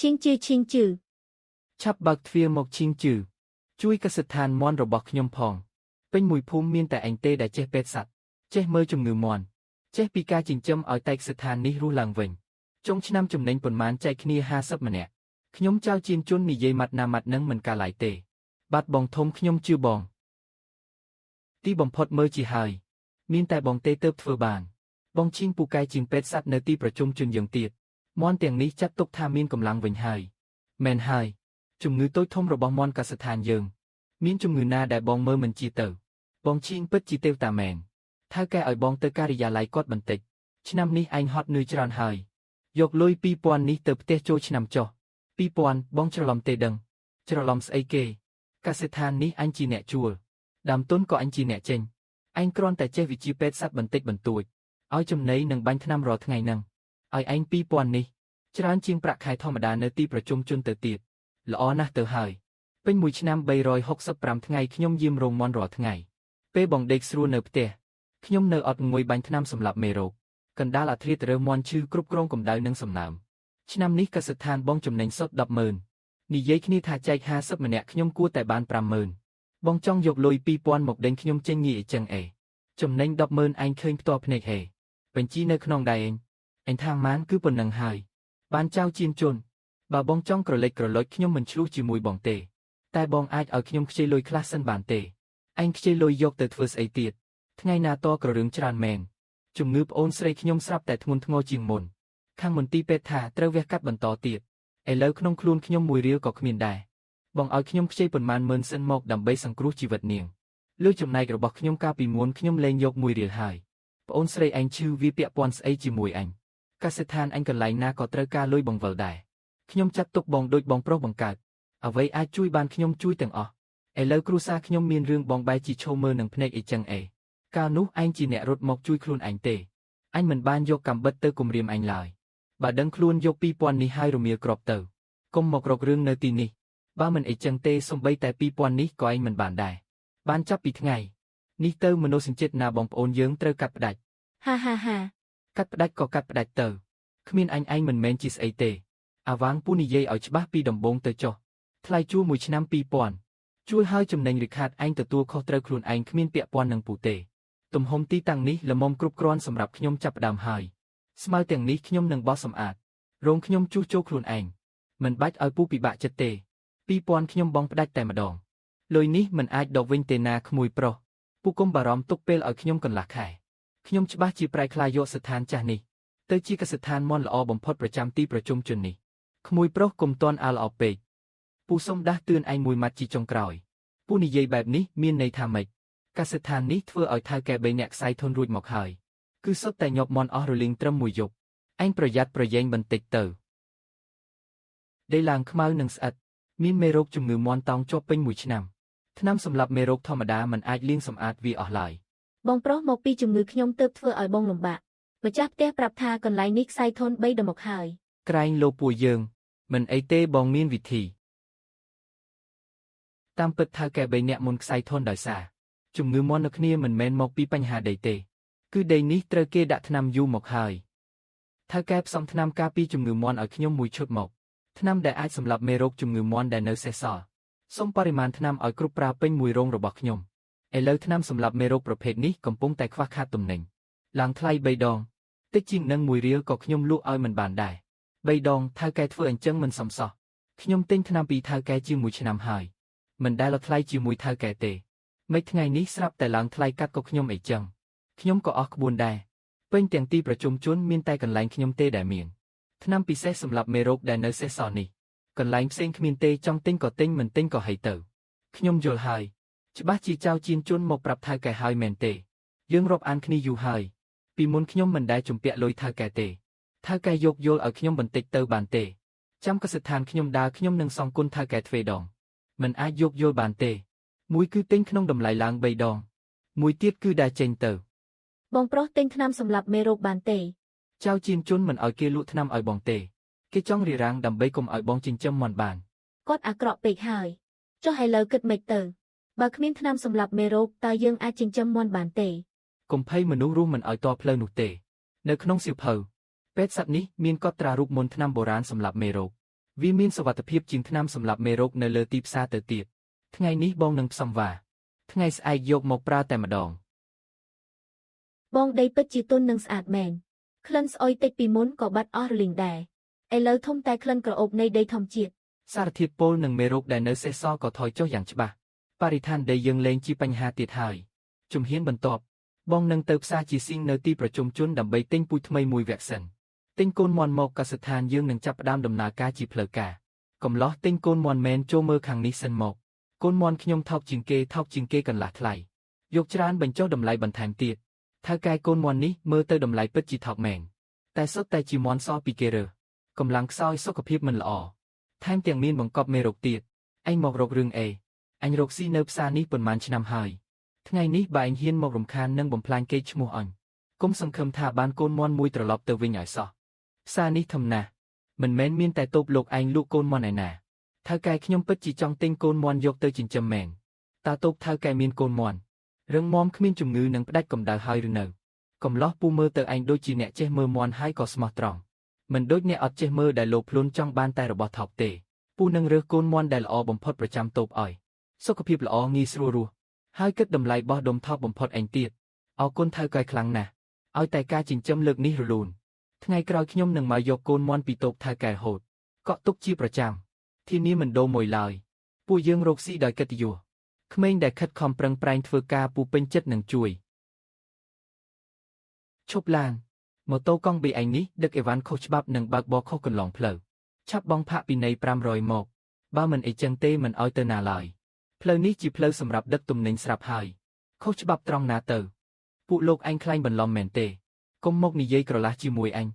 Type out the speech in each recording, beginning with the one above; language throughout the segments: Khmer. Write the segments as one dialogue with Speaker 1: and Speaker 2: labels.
Speaker 1: ឈីងជឺឈីងជឺ
Speaker 2: ឆាប់បើកទ្វារមកឈីងជឺជួយកសិដ្ឋានមាន់របស់ខ្ញុំផងពេញមួយភូមិមានតែឯងទេដែលចេះពេទ្យសត្វចេះមើលជំងឺមាន់ចេះពីការចិញ្ចឹមឲ្យតែកសិដ្ឋាននេះរស់ឡើងវិញចុងឆ្នាំចំណេញប៉ុន្មានចែកគ្នា50ម្នាក់ខ្ញុំចៅជៀនជន់និយាយម៉ាត់ណាម៉ាត់នឹងមិនកាឡាយទេ បាត់បងធំខ្ញុំជឿបង ទីបំផុតមើលជាហើយ មានតែបងទេទៅធ្វើបាន បងឈីងពូកែជាងពេទ្យសត្វនៅទីប្រជុំជនយើងទៀតមាន់ទាំងនេះចាត់ទុកថាមានកម្លាំងវិញហើយមែនហើយជំងឺតូចធំរបស់មាន់កសិដ្ឋានយើង មានជំងឺណាដែលបងមើលមិនជាទៅ បងឈីងពិតជាទេវតាមែនថៅកែឲ្យបងទៅការិយាល័យគាត់បន្តិចឆ្នាំនេះឯងហត់នឿយច្រើនហើយយកលុយ2000នេះទៅផ្ទះចូលឆ្នាំចុះ2000បងច្រឡំទេដឹង ច្រឡំស្អីគេកសិដ្ឋាននេះអញជាអ្នកជួលដើមទុនក៏អញជាអ្នកចេញឯងគ្រាន់តែចេះវិជ្ជាពេទ្យសត្វបន្តិចបន្តួចឲ្យចំណីនិងបាញ់ថ្នាំរាល់ថ្ងៃហ្នឹងឲ្យឯង2000នេះច្រើនជាងប្រាក់ខែធម្មតានៅទីប្រជុំជនទៅទៀតល្អណាស់ទៅហើយពេញមួយឆ្នាំ365ថ្ងៃខ្ញុំយាមរោងមាន់រាល់ថ្ងៃពេលបងដេកស្រួលនៅផ្ទះខ្ញុំនៅអត់ងួយបាញ់ថ្នាំសម្រាប់មេរោគកណ្ដាលអាធ្រាត្ររើមាន់ឈឺគ្រប់គ្រងកម្ដៅនិងសំណើមឆ្នាំនេះកសិដ្ឋានបងចំណេញសុទ្ធ100000និយាយគ្នាថាចែក50ម្នាក់ខ្ញុំគួរតែបាន50000បងចង់យកលុយ2000មកដេញខ្ញុំចេញងាយអីចឹងអេចំណេញ100000ឯងឃើញផ្ទាល់ភ្នែកហេបញ្ជីនៅក្នុងដៃឯងឯងថាម៉ានគឺប៉ុណ្ណឹងហើយបានចៅជៀនជន់បើបងចង់ក្រឡេកក្រឡុចខ្ញុំមិនឆ្លោះជាមួយបងទេ តែបងអាចឲ្យខ្ញុំខ្ចីលុយខ្លះសិនបានទេឯងខ្ចីលុយយកទៅធ្វើស្អីទៀតថ្ងៃណាតក្ររឿងច្រើនមែនជំងឺប្អូនស្រីខ្ញុំស្រាប់តែធ្ងន់ធ្ងរជាងមុនខាងមន្ទីរពេទ្យថាត្រូវវះកាត់បន្តទៀតឥឡូវក្នុងខ្លួនខ្ញុំមួយរៀលក៏គ្មានដែរបងឲ្យខ្ញុំខ្ចីប៉ុន្មានម៉ឺនសិនមកដើម្បីសង្គ្រោះជីវិតនាងលើចំណែករបស់ខ្ញុំកាលពីមុនខ្ញុំលែងយកមួយរៀលហើយប្អូនស្រីឯងឈឺវាពាក់ព័ន្ធស្អីជាមួយអញកសិដ្ឋានអញកន្លែងណាក៏ត្រូវការលុយបង្វិលដែរខ្ញុំចាត់ទុកបងដូចបងប្រុសបង្កើតអ្វីអាចជួយបានខ្ញុំជួយទាំងអស់ឥឡូវគ្រួសារខ្ញុំមានរឿងបងបែរជាឈោមើលនឹងភ្នែកអីចឹងអេកាលនោះឯងជាអ្នករត់មកជួយខ្លួនឯងទេអញមិនបានយកកំបិតទៅគំរាមឯងឡើយបើដឹងខ្លួនយក2000នេះហើយរមៀលក្របទៅកុំមករករឿងនៅទីនេះបើមិនអីចឹងទេសំបីតែ2000នេះក៏ឯងមិនបានដែរបានចាប់ពីថ្ងៃនេះទៅមនោសញ្ចេតនាបងប្អូនយើងត្រូវកាត់ផ្ដាច់
Speaker 1: ហាហាហា
Speaker 2: កាត់ផ្ដាច់ក៏កាត់ផ្ដាច់ទៅគ្មានអញឯងមិនមែនជាស្អីទេអាវាងពូនិយាយឲ្យច្បាស់ពីដំបូងទៅចុះថ្លៃជួលមួយឆ្នាំ2000ជួលហើយចំណេញឬខាតឯងទទួលខុសត្រូវខ្លួនឯងគ្មានពាក់ព័ន្ធនឹងពូទេទំហំទីតាំងនេះល្មមគ្រប់គ្រាន់សម្រាប់ខ្ញុំចាប់ផ្ដើមហើយស្មៅទាំងនេះខ្ញុំនឹងបោះសម្អាតរោងខ្ញុំជួសជុលខ្លួនឯងមិនបាច់ឲ្យពូពិបាកចិត្តទេ2000ខ្ញុំបងផ្ដាច់តែម្ដងលុយនេះមិនអាចដកវិញទេណាក្មួយប្រុសពូគុំបារម្ភទុកពេលឲ្យខ្ញុំកន្លះខែខ្ញុំច្បាស់ជាប្រែក្លាយយកស្ថានចាស់នេះទៅជាកសិដ្ឋានមន់ល្អបំផុតប្រចាំទីប្រជុំជននេះក្មួយប្រុសគុំតន់អាលអពេកពូសុំដាស់តឿនឯងមួយម៉ាត់ជាចុងក្រោយពូនិយាយបែបនេះមានន័យថាម៉េចកសិដ្ឋាននេះធ្វើឲ្យថៅកែបីអ្នកខ្សែធនរួចមកហើយគឺសុទ្ធតែញាប់មន់អស់រលីងត្រឹមមួយយប់ឯងប្រយ័ត្នប្រយែងបន្តិចទៅដីឡើងខ្មៅនិងស្អិតមានមេរោគជំងឺមាន់តោងជាប់ពេញមួយឆ្នាំថ្នាំសម្រាប់មេរោគធម្មតាមិនអាចលាងសម្អាតវាអស់ឡើយ
Speaker 1: បងប្រុសមកពីជំងឺខ្ញុំទើបធ្វើឲ្យបងលំបាកម្ចាស់ផ្ទះប្រាប់ថាកន្លែងនេះខ្សែធន3ដល់មកហើយ
Speaker 2: ក្រែងលោពួកយើង មិនអីទេបងមានវិធីតាមពិតថៅកែបីអ្នកមុនខ្សែធនដោយសារជំងឺមាន់នៅគ្នាមិនមែនមកពីបញ្ហាដីទេ គឺដីនេះត្រូវគេដាក់ថ្នាំយូរមកហើយថៅកែផ្សំថ្នាំការពារជំងឺមាន់ឲ្យខ្ញុំមួយឈុតមកថ្នាំដែលអាចសម្លាប់មេរោគជំងឺមាន់ដែលនៅសេសសល់សូមបរិមាណថ្នាំឲ្យគ្រប់ប្រើពេញមួយរោងរបស់ខ្ញុំឥឡូវថ្នាំសម្លាប់មេរោគប្រភេទនេះកំពុងតែខ្វះខាតទំនិញឡើងថ្លៃ3ដងតិចជាងនឹងមួយរៀលក៏ខ្ញុំលក់ឲ្យមិនបានដែរ3ដងថៅកែធ្វើអញ្ចឹងមិនសមសោះខ្ញុំទិញថ្នាំពីថៅកែជាងមួយឆ្នាំហើយមិនដែលលថ្លៃជាមួយថៅកែទេមិនថ្ងៃនេះស្រាប់តែឡើងថ្លៃកាត់ក៏ខ្ញុំអីចឹងខ្ញុំក៏អស់ក្បួនដែរពេញទាំងទីប្រជុំជនមានតែកន្លែងខ្ញុំទេដែលមានថ្នាំពិសេសសម្រាប់មេរោគដែលនៅសេសសល់នេះកន្លែងផ្សេងគ្មានទេចង់ទិញក៏ទិញមិនទិញក៏ហីទៅខ្ញុំយល់ហើយច្បាស់ជាចៅជៀនជន់មកប្រាប់ថៅកែហើយមែនទេយើងរាប់អានគ្នាយូរហើយពីមុនខ្ញុំមិនដែលជំពាក់លុយថៅកែទេថៅកែយកយល់ឲ្យខ្ញុំបន្តិចទៅបានទេចាំកសិដ្ឋានខ្ញុំដើរខ្ញុំនឹងសងគុណថៅកែទ្វេដងមិនអាចយកយល់បានទេមួយគឺទិញក្នុងតម្លៃឡើង3ដងមួយទៀតគឺដែលចេញទៅ
Speaker 1: បងប្រុសទិញថ្នាំសម្រាប់មេរោគបានទេ
Speaker 2: ចៅជៀនជន់មិនឲ្យគេលក់ថ្នាំឲ្យបងទេគេចង់រារាំងដើម្បីកុំឲ្យបងចិញ្ចឹមមាន់បាន
Speaker 1: គាត់អាក្រក់ពេកហើយចុះឥឡូវគិតម៉េចទៅបើគ្មានថ្នាំសម្រាប់មេរោគតើយើងអាចចិញ្ចឹមមាន់បានទេ
Speaker 2: កុំភ័យមនុស្សរស់មិនឲ្យតផ្លូវនោះទេនៅក្នុងសៀវភៅពេទ្យសត្វនេះមានកត់ត្រារូបមន្តថ្នាំបុរាណសម្រាប់មេរោគ វាមានសុវត្ថិភាពជាងថ្នាំសម្លាប់មេរោគនៅលើទីផ្សារទៅទៀតថ្ងៃនេះបងនឹងផ្សំវ៉ាថ្ងៃស្អែកយកមកប្រើតែម្ដង
Speaker 1: បងដីពិតជាទន់និងស្អាតមែនក្លិនស្អុយតិចពីមុនក៏បាត់អស់រលីងដែរឥឡូវធំតែក្លិនក្រអូបនៃដីធម្មជាតិ
Speaker 2: សារធាតុពុលនិងមេរោគដែលនៅសេសសល់ក៏ថយចុះយ៉ាងច្បាស់បរិស្ថានដីយើងលែងជាបញ្ហាទៀតហើយជំហានបន្ទាប់បងនឹងទៅផ្សារជាស៊ីងនៅទីប្រជុំជនដើម្បីទិញពូជថ្មីមួយវគ្គសិនទិញកូនមាន់មកកសិដ្ឋានយើងនឹងចាប់ផ្ដើមដំណើរការជាផ្លូវការកំឡោះទិញកូនមាន់មែនចូលមើលខាងនេះសិនមកកូនមាន់ខ្ញុំថោកជាងគេថោកជាងគេកន្លះថ្លៃយកច្រើនបញ្ចុះតម្លៃបន្ថែមទៀតថៅកែកូនមាន់នេះមើលទៅតម្លៃពិតជាថោកមែនតែសុទ្ធតែជាមាន់សពីគេរើសកម្លាំងខ្សោយសុខភាពមិនល្អ ថែមទាំងមានបង្កប់មេរោគទៀតឯងមករករឿងអេអញរកស៊ីនៅផ្សារនេះប៉ុន្មានឆ្នាំហើយថ្ងៃនេះបើឯងហ៊ានមករំខាននិងបំផ្លាញកេរ្តិ៍ឈ្មោះអញគុំសង្ឃឹមថាបានកូនមាន់មួយត្រឡប់ទៅវិញឲ្យសោះផ្សារនេះធំណាស់មិនមែនមានតែតូបលោកឯងលក់កូនមាន់ឯណាថៅកែខ្ញុំពិតជាចង់ទិញកូនមាន់យកទៅចិញ្ចឹមមែនតើតូបថៅកែមានកូនមាន់រឹងមាំគ្មានជំងឺនិងផ្ដាច់កម្ដៅហើយឬនៅកំឡោះពូមើលទៅឯងដូចជាអ្នកចេះមើលមាន់ហើយក៏ស្មោះត្រង់មិនដូចអ្នកអត់ចេះមើលដែលលោភលន់ចង់បានតែរបស់ថោកទេ ពូនឹងរើសកូនមាន់ដែលល្អបំផុតប្រចាំតូបឲ្យសុខភាពល្អងាយស្រួលរស់ហើយគិតតម្លៃបោះដុំថោកបំផុតឯងទៀតអរគុណថៅកែខ្លាំងណាស់ឲ្យតែការចិញ្ចឹមលើកនេះរលូនថ្ងៃក្រោយខ្ញុំនឹងមកយកកូនមាន់ពីតូបថៅកែរហូតកក់ទុកជាប្រចាំធានាមិនដូរមួយឡើយពួកយើងរកស៊ីដោយកិត្តិយសក្មេងដែលខិតខំប្រឹងប្រែងធ្វើការពូពេញចិត្តនឹងជួយឈប់ឡានម៉ូតូកង់បីឯងនេះដឹកអីវ៉ាន់ខុសច្បាប់និងបើកបរខុសកន្លងផ្លូវ ឆាប់បងផាកពិន័យ500មកបើមិនអីចឹងទេមិនអោយទៅណាឡើយផ្លូវនេះជាផ្លូវសម្រាប់ដឹកទំនិញស្រាប់ហើយខុសច្បាប់ត្រង់ណាទៅពួកលោកឯងខ្លែងបន្លំមែនទេកុំមកនិយាយក្រឡាស់ជាមួយអញ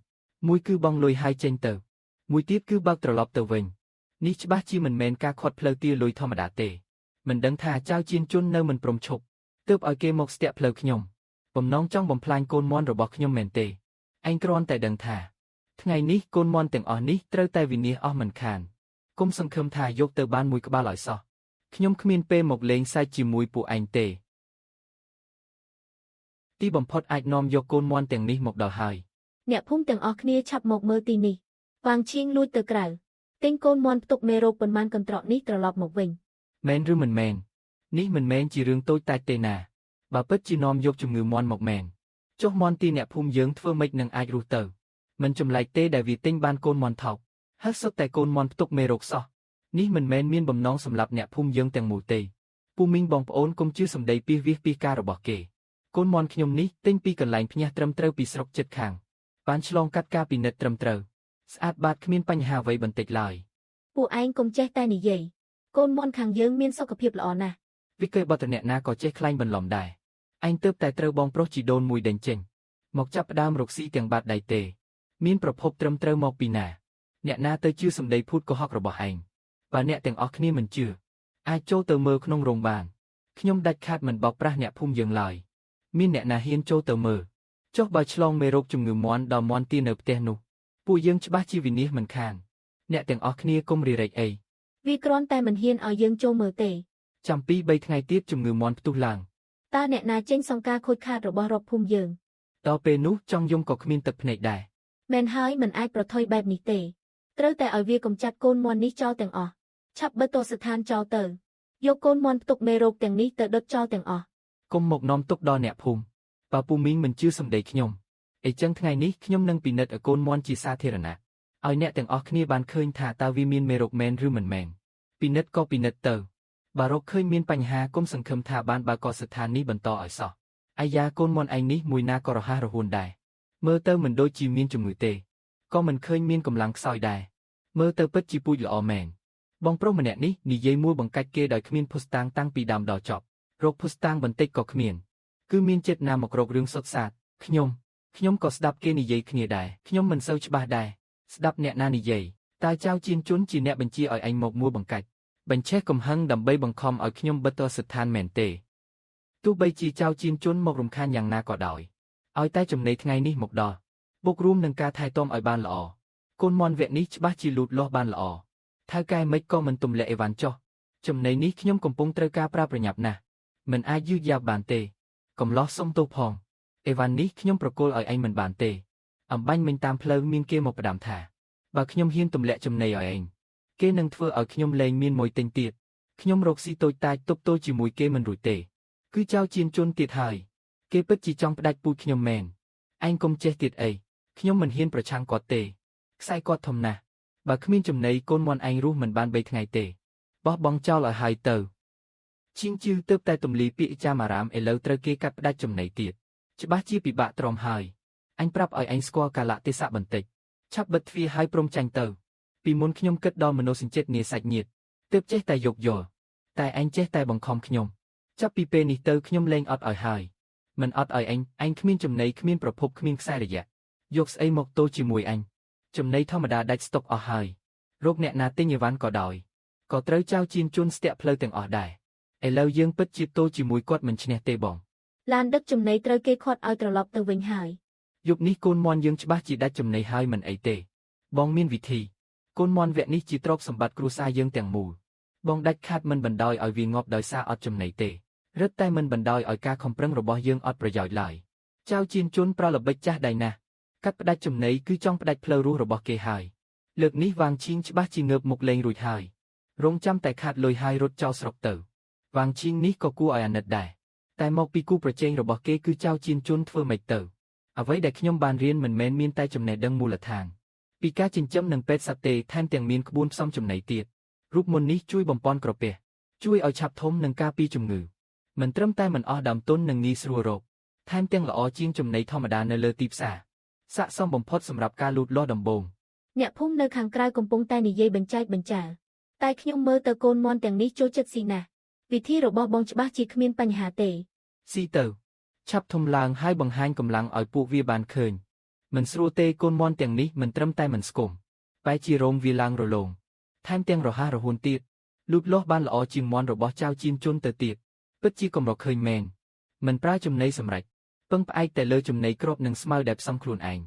Speaker 2: មួយគឺបងលុយហើយចេញទៅមួយទៀតគឺបើកត្រឡប់ទៅវិញនេះច្បាស់ជាមិនមែនការខាត់ផ្លូវទាលុយធម្មតាទេមិនដឹងថាចៅជៀនជន់នៅមិនព្រមឈប់ទើបឲ្យគេមកស្ទាក់ផ្លូវខ្ញុំបំណងចង់បំផ្លាញកូនមាន់របស់ខ្ញុំមែនទេឯងគ្រាន់តែដឹងថា ថ្ងៃនេះកូនមាន់ទាំងអស់នេះត្រូវតែវិនាសអស់មិនខានគុំសង្ឃឹមថាយកទៅបានមួយក្បាលឲ្យសោះខ្ញុំគ្មានពេលមកលេងសើចជាមួយពួកឯងទេទីបំផុតអាចនាំយកកូនមាន់ទាំងនេះមកដល់ហើយ
Speaker 1: អ្នកភូមិទាំងអស់គ្នាឆាប់មកមើលទីនេះវ៉ាងឈៀងលួចទៅក្រៅទិញកូនមាន់ផ្ទុកមេរោគប៉ុន្មានកន្ត្រកនេះត្រឡប់មកវិញ
Speaker 2: មែនឬមិនមែននេះមិនមែនជារឿងតូចតាចទេណាបើពិតជានាំយកជំងឺមាន់មកមែនចុះមាន់ទីអ្នកភូមិយើងធ្វើម៉េចនឹងអាចរស់ទៅមិនចម្លែកទេដែលវាទិញបានកូនមាន់ថោកហើយសុទ្ធតែកូនមាន់ផ្ទុកមេរោគសោះនេះមិនមែនមានបំណងសម្រាប់អ្នកភូមិយើងទាំងមូលទេពូមីងបងប្អូនកុំជឿសម្ដីពីសវាសពីការរបស់គេកូនមាន់ខ្ញុំនេះទិញពីកន្លែងភ្ញាស់ត្រឹមត្រូវពីស្រុកជិតខាងបានឆ្លងកាត់ការពិនិត្យត្រឹមត្រូវស្អាតបាតគ្មានបញ្ហាអ្វីបន្តិចឡើយ
Speaker 1: ពួកឯងកុំចេះតែនិយាយកូនមាន់ខាងយើងមានសុខភាពល្អណាស់
Speaker 2: វិក័យបទអ្នកណាក៏ចេះក្លែងបន្លំដែរឯងទើបតែត្រូវបងប្រុសជីដូនមួយដេញចេញមកចាប់ផ្ដើមរកស៊ីទាំងបាតដៃទេមានប្រភពត្រឹមត្រូវមកពីណាអ្នកណាទៅជឿសម្ដីភូតកុហករបស់ឯងបើអ្នកទាំងអស់គ្នាមិនជឿអាចចូលទៅមើលក្នុងរោងបានខ្ញុំដាច់ខាតមិនបោកប្រាស់អ្នកភូមិយើងឡើយមានអ្នកណាហ៊ានចូលទៅមើលចុះបើឆ្លងមេរោគជំងឺមាន់ដល់មាន់ទីនៅផ្ទះនោះពួកយើងច្បាស់ជាវិនាសមិនខានអ្នកទាំងអស់គ្នាកុំរារែកអី
Speaker 1: វាគ្រាន់តែមិនហ៊ានឲ្យយើងចូលមើលទេ
Speaker 2: ចាំពី3ថ្ងៃទៀតជំងឺមាន់ផ្ទុះឡើង
Speaker 1: តើអ្នកណាចេញសង្ការខូចខាតរបស់រដ្ឋភូមិយើង
Speaker 2: ដល់ពេលនោះចង់យំក៏គ្មានទឹកភ្នែកដែរ
Speaker 1: មែនហើយមិនអាចប្រថុយបែបនេះទេត្រូវតែឲ្យវាកម្ចាត់កូនមាន់នេះចោលទាំងអស់ឆាប់បិទតស្ថានចោលទៅយកកូនមាន់ផ្ទុកមេរោគទាំងនេះទៅដុតចោលទាំងអស់
Speaker 2: កុំមកនាំទុកដល់អ្នកភូមិបើពូមីងមិនជឿសម្ដីខ្ញុំអីចឹងថ្ងៃនេះខ្ញុំនឹងពិនិត្យឲ្យកូនមាន់ជាសាធារណៈឲ្យអ្នកទាំងអស់គ្នាបានឃើញថាតើវាមានមេរោគមែនឬមិនមែនពិនិត្យក៏ពិនិត្យទៅបើរកឃើញមានបញ្ហាគុំសង្ឃឹមថាបានបើកស្ថាននេះបន្តឲ្យសោះអាយ៉ាកូនមាន់ឯងនេះមួយណាក៏រហ័សរហួនដែរមើលទៅមិនដូចជាមានជំងឺទេក៏មិនឃើញមានកម្លាំងខ្សោយដែរមើលទៅពិតជាពូជល្អមែនបងប្រុសម្នាក់នេះនិយាយមួយបង្កាច់គេដោយគ្មានភស្តុតាងតាំងពីដើមដល់ចប់រកភស្តុតាងបន្តិចក៏គ្មាន គឺមានចិត្តណាមករករឿងសុទ្ធសាធខ្ញុំខ្ញុំក៏ស្ដាប់គេនិយាយគ្នាដែរខ្ញុំមិនសូវច្បាស់ដែរស្ដាប់អ្នកណានិយាយតើចៅជៀនជុនជាអ្នកបញ្ជាឲ្យឯងមកមួលបង្កាច់បញ្ឆេះកំហឹងដើម្បីបង្ខំឲ្យខ្ញុំបិទតស្ថានមែនទេទោះបីជាចៅជៀនជុនមករំខានយ៉ាងណាក៏ដោយឲ្យតែចំណេញថ្ងៃនេះមកដល់បុករួមនឹងការថែទាំឲ្យបានល្អកូនមន់វគ្គនេះច្បាស់ជាលូតលាស់បានល្អថៅកែមិនក៏មិនទម្លាក់អីវ៉ាន់ចុះចំណេញនេះខ្ញុំកំពុងត្រូវការប្រើប្រញាប់ណាស់មិនអាចយឺតយ៉ាវបានទេ កំឡោះសុំទោសផងអេវ៉ាន់នេះខ្ញុំប្រគល់ឲ្យឯងមិនបានទេអំបាញ់មិញតាមផ្លូវមានគេមកផ្ដាំថាបើខ្ញុំហ៊ានទម្លាក់ចំណីឲ្យឯង គេនឹងធ្វើឲ្យខ្ញុំលែងមានម៉ុយទិញទៀតខ្ញុំរកស៊ីតូចតាចទប់ទល់ជាមួយគេមិនរួចទេគឺចៅជៀនជន់ទៀតហើយគេពិតជាចង់ផ្ដាច់ពូជខ្ញុំមែនឯងកុំចេះទៀតអីខ្ញុំមិនហ៊ានប្រឆាំងគាត់ទេខ្សែគាត់ធំណាស់បើគ្មានចំណីកូនមាន់ឯងរស់មិនបាន3ថ្ងៃទេបោះបង់ចោលឲ្យហើយទៅឈៀងជឺទើបតែទំលីពាក្យចាមអារាមឥឡូវត្រូវគេកាត់ផ្ដាច់ចំណីទៀតច្បាស់ជាពិបាកទ្រាំហើយអញប្រាប់ឲ្យឯងស្គាល់កាលៈទេសៈបន្តិចឆាប់បិទទ្វារហើយព្រមចាញ់ទៅពីមុនខ្ញុំគិតដល់មនោសញ្ចេតនាសាច់ញាតិទើបចេះតែយោគយល់តែឯងចេះតែបង្ខំខ្ញុំចាប់ពីពេលនេះទៅខ្ញុំលែងអត់ឲ្យហើយមិនអត់ឲ្យឯងឯងគ្មានចំណីគ្មានប្រភពគ្មានខ្សែរយៈយកស្អីមកទល់ជាមួយអញចំណីធម្មតាដាច់ស្តុកអស់ហើយរោគអ្នកណាទិញអីវ៉ាន់ក៏ដោយក៏ត្រូវចៅជៀនជន់ស្ទាក់ផ្លូវទាំងអស់ដែរឥឡូវយើងពិតជាទល់ជាមួយគាត់មិនឈ្នះទេបង
Speaker 1: ឡានដឹកចំណីត្រូវគេខាត់ឲ្យត្រឡប់ទៅវិញហើយ
Speaker 2: យប់នេះកូនមាន់យើងច្បាស់ជាដាច់ចំណីហើយមិនអីទេបងមានវិធីកូនមាន់វគ្គនេះជាទ្រព្យសម្បត្តិគ្រួសារយើងទាំងមូលបងដាច់ខាតមិនបណ្ដោយឲ្យវាងាប់ដោយសារអត់ចំណីទេរឹតតែមិនបណ្ដោយឲ្យការខំប្រឹងរបស់យើងអត់ប្រយោជន៍ឡើយចៅជៀនជន់ប្រល្បិចចាស់ដៃណាស់កាត់ផ្ដាច់ចំណីគឺចង់ផ្ដាច់ផ្លូវរស់របស់គេហើយលើកនេះវាងឈៀងច្បាស់ជាងើបមុខលេងរួចហើយរងចាំតែខាតលុយហើយរត់ចោលស្រុកទៅវាងឈៀងនេះក៏គួរឲ្យអាណិតដែរតែមកពីគូប្រជែងរបស់គេគឺចៅជៀនជន់ធ្វើម៉េចទៅអ្វីដែលខ្ញុំបានរៀនមិនមែនមានតែចំណេះដឹងមូលដ្ឋានពីការចិញ្ចឹមនិងពេទ្យសត្វទេថែមទាំងមានក្បួនផ្សំចំណីទៀតរូបមន្តនេះជួយបំពន់ក្រពះជួយឲ្យឆាប់ធំនិងការពារជំងឺមិនត្រឹមតែមិនអស់ដើមទុននិងងាយស្រួលរកថែមទាំងល្អជាងចំណីធម្មតានៅលើទីផ្សារស័ក្តិសមបំផុតសម្រាប់ការលូតលាស់ដំបូង
Speaker 1: អ្នកភូមិនៅខាងក្រៅកំពុងតែនិយាយបញ្ចែកបញ្ចើតែខ្ញុំមើលទៅកូនមាន់ទាំងនេះចូលចិត្តស៊ីណាស់វិធីរបស់បងច្បាស់ជាគ្មានបញ្ហាទេ
Speaker 2: ស៊ីទៅឆាប់ធំឡើងហើយបង្ហាញកម្លាំងឲ្យពួកវាបានឃើញមិនស្រួលទេកូនមាន់ទាំងនេះមិនត្រឹមតែមិនស្គមបែរជារោមវាឡើងរលោងថែមទាំងរហ័សរហួនទៀតលូតលាស់បានល្អជាងមាន់របស់ចៅជៀនជន់ទៅទៀតពិតជាកម្រឃើញមែនមិនប្រើចំណីសម្រេចពឹងផ្អែកតែលើចំណីគ្រាប់និងស្មៅដែលផ្សំខ្លួនឯង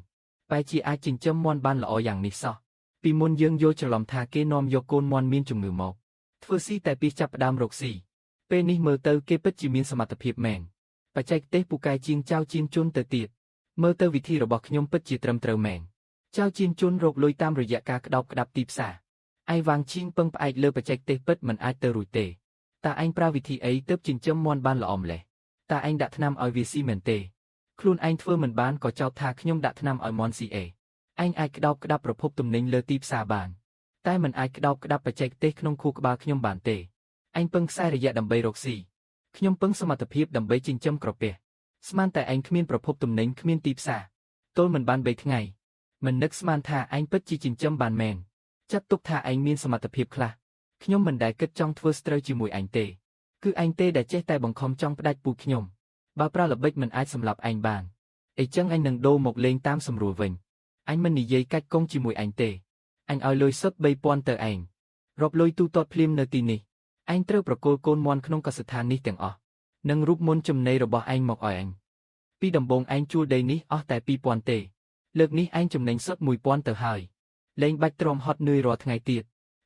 Speaker 2: បែរជាអាចចិញ្ចឹមមាន់បានល្អយ៉ាងនេះសោះពីមុនយើងយល់ច្រឡំថាគេនាំយកកូនមាន់មានជំងឺមកធ្វើស៊ីតែពីចាប់ផ្ដើមរកស៊ីពេលនេះមើលទៅគេពិតជាមានសមត្ថភាពមែនបច្ចេកទេសពូកែជាងចៅជៀនជន់ទៅទៀតមើលទៅវិធីរបស់ខ្ញុំពិតជាត្រឹមត្រូវមែនចៅជៀនជន់រកលុយតាមរយៈការក្តោបក្តាប់ទីផ្សារឯវាងឈៀងពឹងផ្អែកលើបច្ចេកទេសពិតមិនអាចទៅរួចទេតើឯងប្រើវិធីអីទើបចិញ្ចឹមមាន់បានល្អម្ល៉េះតើឯងដាក់ថ្នាំឲ្យវាស៊ីមែនទេខ្លួនឯងធ្វើមិនបានក៏ចោទថាខ្ញុំដាក់ថ្នាំឲ្យមាន់ស៊ីអេឯងអាចក្តោបក្តាប់ប្រភពទំនិញលើទីផ្សារបានតែមិនអាចក្តោបក្តាប់បច្ចេកទេសក្នុងខួរក្បាលខ្ញុំបានទេឯងពឹងខ្សែរយៈដើម្បីរកស៊ីខ្ញុំពឹងសមត្ថភាពដើម្បីចិញ្ចឹមក្រពះស្មានតែឯងគ្មានប្រភពទំនិញគ្មានទីផ្សារទល់មិនបាន3ថ្ងៃមិននឹកស្មានថាឯងពិតជាចិញ្ចឹមបានមែនចាត់ទុកថាឯងមានសមត្ថភាពខ្លះខ្ញុំមិនដែលគិតចង់ធ្វើស្ត្រូវជាមួយឯងទេគឺឯងទេដែលចេះតែបង្ខំចង់ផ្ដាច់ពូជខ្ញុំបើប្រើល្បិចមិនអាចសម្លាប់ឯងបានអីចឹងឯងនឹងដូរមកលេងតាមសម្រួលវិញអញមិននិយាយកាច់កងជាមួយឯងទេអញឲ្យលុយសុទ្ធ3000ទៅឯងរាប់លុយទូទាត់ភ្លាមនៅទីនេះឯងត្រូវប្រគល់កូនមាន់ក្នុងកសិដ្ឋាននេះទាំងអស់និងរូបមន្តចំណីរបស់ឯងមកឲ្យអញពីដំបូងឯងជួលដីនេះអស់តែ2000ទេលើកនេះឯងចំណេញសុទ្ធ1000ទៅហើយលែងបាច់ទ្រាំហត់នឿយរាល់ថ្ងៃទៀត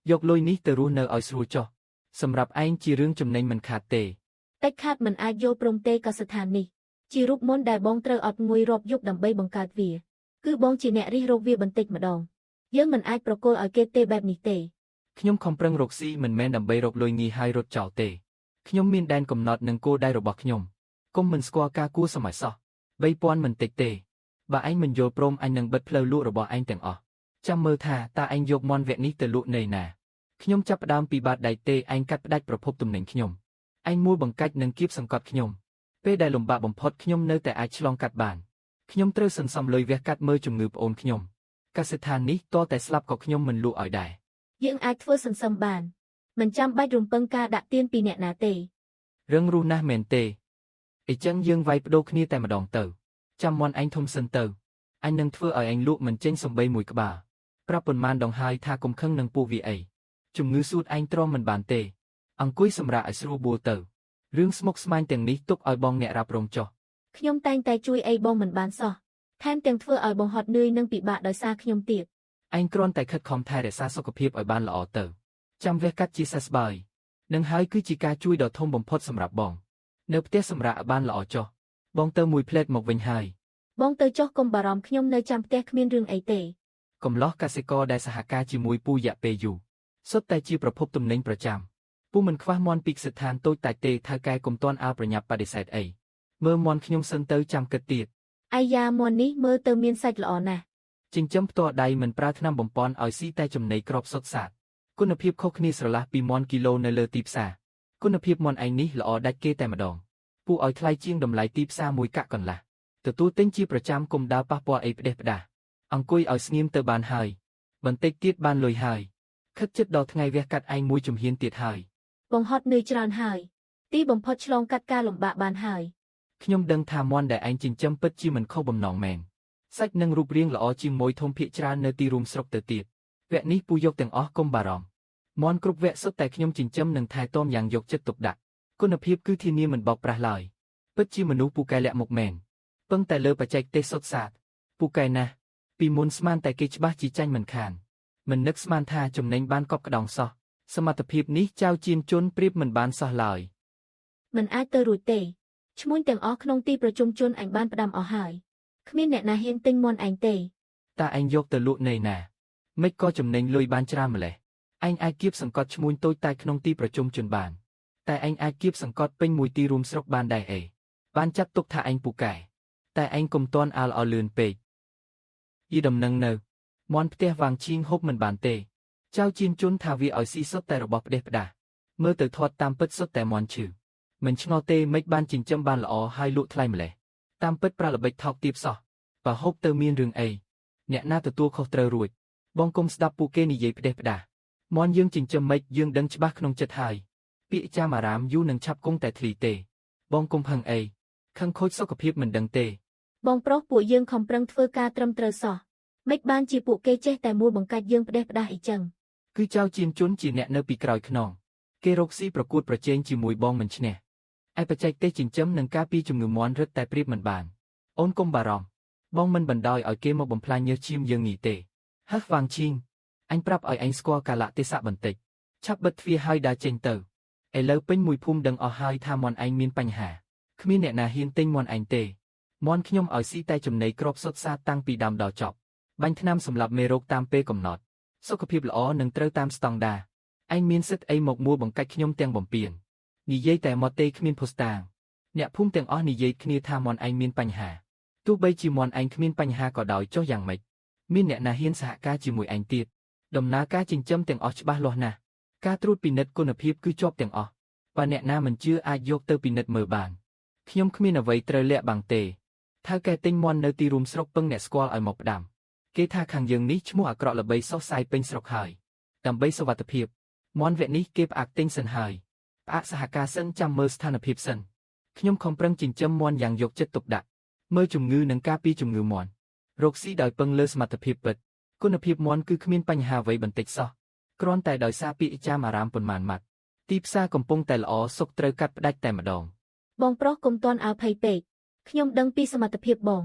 Speaker 2: យកលុយនេះទៅរស់នៅឲ្យស្រួលចុះសម្រាប់ឯងជារឿងចំណេញមិនខាតទេ
Speaker 1: តិចខាតមិនអាចយល់ព្រមទេកសិដ្ឋាននេះជារូបមន្តដែលបងត្រូវអត់ងួយរាប់យប់ដើម្បីបង្កើតវាគឺបងជាអ្នករិះរកវាបន្តិចម្ដងយើងមិនអាចប្រគល់ឲ្យគេទេបែបនេះទេ
Speaker 2: ខ្ញុំខំប្រឹងរកស៊ីមិនមែនដើម្បីរកលុយងាយហើយរត់ចោលទេខ្ញុំមានដែនកំណត់និងគោលដៅរបស់ខ្ញុំគុំមិនស្គាល់ការគួរសម័យសោះ3000មិនតិចទេបើឯងមិនយល់ព្រមអញនឹងបិទផ្លូវលក់របស់ឯងទាំងអស់ចាំមើលថាតើឯងយកមាន់វគ្គនេះទៅលក់នៅណាខ្ញុំចាប់ផ្ដើមពីបាតដៃទេឯងកាត់ផ្ដាច់ប្រភពទំនិញខ្ញុំឯងមួលបង្កាច់និងគៀបសង្កត់ខ្ញុំពេលដែលលំបាកបំផុតខ្ញុំនៅតែអាចឆ្លងកាត់បានខ្ញុំត្រូវសន្សំលុយវះកាត់មើលជំងឺប្អូនខ្ញុំកសិដ្ឋាននេះតតែស្លាប់ក៏ខ្ញុំមិនលក់ឲ្យដែរ
Speaker 1: យើងអាចធ្វើសន្សំបានមិនចាំបាច់រំពឹងការដាក់ទានពីអ្នកណាទេ
Speaker 2: រឹងរូសណាស់មែនទេអីចឹងយើងវាយបដូរគ្នាតែម្ដងទៅចាំមាន់ឯងធំសិនទៅអញនឹងធ្វើឲ្យឯងលក់មិនចេញសំបីមួយក្បាលប្រាប់ប៉ុន្មានដងហើយថាកុំខឹងនឹងពួកវាអីជំងឺសួតឯងទ្រាំមិនបានទេអង្គុយសម្រាកឲ្យស្រួលបួលទៅរឿងស្មុគស្មាញទាំងនេះទុកឲ្យបងអ្នករ៉ាប់រងចុះ
Speaker 1: ខ្ញុំតែងតែជួយអីបងមិនបានសោះថែមទាំងធ្វើឲ្យបងហត់នឿយនិងពិបាកដោយសារខ្ញុំទៀត
Speaker 2: ឯងគ្រាន់តែខិតខំថែរក្សាសុខភាពឲ្យបានល្អទៅចាំវះកាត់ជាសះស្បើយនឹងហើយគឺជាការជួយដ៏ធំបំផុតសម្រាប់បងនៅផ្ទះសម្រាកឲ្យបានល្អចុះបងទៅមួយផ្លែតមកវិញហើយ
Speaker 1: បងទៅចុះកុំបារម្ភខ្ញុំនៅចាំផ្ទះគ្មានរឿងអីទេ
Speaker 2: កំឡោះកសិករដែលសហការជាមួយពូរយៈពេលយូរ សុទ្ធតែជាប្រភពទំនិញប្រចាំពូមិនខ្វះមាន់ពីកសិដ្ឋានតូចតាចទេថៅកែកុំទាន់អាលប្រញាប់បដិសេធអីមើលមាន់ខ្ញុំសិនទៅចាំគិតទៀត
Speaker 1: អាយ៉ាមាន់នេះមើលទៅមានសាច់ល្អណាស់
Speaker 2: ចិញ្ចឹមផ្ទាល់ដៃមិនប្រើថ្នាំបំប៉នឲ្យស៊ីតែចំណីគ្រាប់សុទ្ធសាធគុណភាពខុសគ្នាស្រឡះពីមាន់គីឡូនៅលើទីផ្សារគុណភាពមាន់ឯងនេះល្អដាច់គេតែម្ដងពូឲ្យថ្លៃជាងតម្លៃទីផ្សារមួយកាក់កន្លះទទួលទិញជាប្រចាំគុំដើរប៉ះពាល់អីផ្ដេសផ្ដាស់អង្គុយឲ្យស្ងៀមទៅបានហើយបន្តិចទៀតបានលុយហើយខិតចិត្តដល់ថ្ងៃវះកាត់ឯងមួយជំហានទៀតហើយ
Speaker 1: បងហត់នឿយច្រើនហើយទីបំផុតឆ្លងកាត់ការលំបាកបានហើយ
Speaker 2: ខ្ញុំដឹងថាមាន់ដែលឯងចិញ្ចឹមពិតជាមិនខុសបំណងមែនសាច់និងរូបរាងល្អជាងមួយធំភាគច្រើននៅទីរួមស្រុកទៅទៀតវគ្គនេះពូយកទាំងអស់កុំបារម្ភមាន់គ្រប់វគ្គសុទ្ធតែខ្ញុំចិញ្ចឹមនិងថែទាំយ៉ាងយកចិត្តទុកដាក់គុណភាពគឺធានាមិនបោកប្រាស់ឡើយពិតជាមនុស្សពូកែលាក់មុខមែនពឹងតែលើបច្ចេកទេសសុទ្ធសាធពូកែណាស់ពីមុនស្មានតែគេច្បាស់ជាចាញ់មិនខានមិននឹកស្មានថាចំណេញបានកប់ក្តោងសោះសមត្ថភាពនេះចៅជៀនជន់ប្រៀបមិនបានសោះឡើយ
Speaker 1: មិនអាចទៅរួចទេឈ្មួញទាំងអស់ក្នុងទីប្រជុំជនអញបានផ្ដាំអស់ហើយគ្មានអ្នកណាហ៊ានទិញមាន់ឯងទេ
Speaker 2: តើឯងយកទៅលក់នៅណាម៉េចក៏ចំណេញលុយបានច្រើនម្ល៉េះឯងអាចគៀបសង្កត់ឈ្មួញតូចតាចក្នុងទីប្រជុំជនបានតែឯងអាចគៀបសង្កត់ពេញមួយទីរួមស្រុកបានដែរអីបានចាត់ទុកថាឯងពូកែតែឯងកុំទាន់អាលឲ្យលឿនពេកយីដំណឹងនៅមាន់ផ្ទះវាងឈៀងហូបមិនបានទេចៅជៀនជន់ថាវាឲ្យស៊ីសុទ្ធតែរបស់ផ្ដេសផ្ដាស់មើលទៅធាត់តាមពិតសុទ្ធតែមាន់ឈឺមិនឆ្ងល់ទេម៉េចបានចិញ្ចឹមបានល្អហើយលក់ថ្លៃម្ល៉េះតាមពិតប្រាល្បិចថោកទាបសោះបើហូបទៅមានរឿងអី អ្នកណាទទួលខុសត្រូវរួចបងគុំស្ដាប់ពួកគេនិយាយផ្ដេសផ្ដាស់មាន់យើងចិញ្ចឹមម៉េចយើងដឹងច្បាស់ក្នុងចិត្តហើយពាក្យចាមអារាមយូរនឹងឆាប់គង់តែធ្លីទេបងគុំផឹងអីខឹងខូចសុខភាពមិនដឹងទេ
Speaker 1: បងប្រុសពួកយើងខំប្រឹងធ្វើការត្រឹមត្រូវសោះម៉េចបានជាពួកគេចេះតែមួលបង្កាច់យើងផ្ដេសផ្ដាស់អីចឹង
Speaker 2: គឺចៅជៀនជន់ជាអ្នកនៅពីក្រោយខ្នងគេរកស៊ីប្រកួតប្រជែងជាមួយបងមិនឈ្នះឯបច្ចេកទេសចិញ្ចឹមនិងការពីជំងឺមាន់រឹតតែប្រៀបមិនបានអូនគុំបារម្ភបងមិនបណ្ដោយឲ្យគេមកបំផ្លាញញើសឈាមយើងនេះទេហឹះវាងឈីងអញប្រាប់ឲ្យឯងស្គាល់កាលៈទេសៈបន្តិចឆាប់បិទទ្វារហើយដើរចេញទៅឥឡូវពេញមួយភូមិដឹងអស់ហើយថាមាន់ឯងមានបញ្ហាគ្មានអ្នកណាហ៊ានទិញមាន់ឯងទេមាន់ខ្ញុំឲ្យស៊ីតែចំណីគ្រាប់សុទ្ធសាធតាំងពីដើមដល់ចប់បាញ់ថ្នាំសម្លាប់មេរោគតាមពេលកំណត់សុខភាពល្អនិងត្រូវតាមស្តង់ដារឯងមានសិទ្ធិអីមកមួលបង្កាច់ខ្ញុំទាំងបំពេញនិយាយតែមាត់ទេគ្មានភស្តុតាងអ្នកភូមិទាំងអស់និយាយគ្នាថាមាន់ឯងមានបញ្ហាទោះបីជាមាន់ឯងគ្មានបញ្ហាក៏ដោយចុះយ៉ាងម៉េចមានអ្នកណាហ៊ានសហការជាមួយឯងទៀតដំណើរការចិញ្ចឹមទាំងអស់ច្បាស់លាស់ណាស់ការត្រួតពិនិត្យគុណភាពគឺជាប់ទាំងអស់បើអ្នកណាមិនជឿអាចយកទៅពិនិត្យមើលបានខ្ញុំគ្មានអ្វីត្រូវលាក់បាំងទេថៅកែទិញមាន់នៅទីរួមស្រុកពឹងអ្នកស្គាល់ឲ្យមកផ្ដាំគេថាខាងយើងនេះឈ្មោះអាក្រក់ល្បីសុះសាយពេញស្រុកហើយដើម្បីសុវត្ថិភាពមាន់វគ្គនេះគេផ្អាកទិញសិនហើយផ្អាកសហការសិនចាំមើលស្ថានភាពសិនខ្ញុំខំប្រឹងចិញ្ចឹមមាន់យ៉ាងយកចិត្តទុកដាក់មើលជំងឺនិងការពារជំងឺមាន់រកស៊ីដោយពឹងលើសមត្ថភាពពិតគុណភាពមាន់គឺគ្មានបញ្ហាអ្វីបន្តិចសោះគ្រាន់តែដោយសារពាក្យចាមអារាមប៉ុន្មានម៉ាត់ទីផ្សារកំពុងតែល្អសុកត្រូវកាត់ផ្ដាច់តែម្ដង
Speaker 1: បងប្រុសកុំទាន់អើភ័យពេកខ្ញុំដឹងពីសមត្ថភាពបង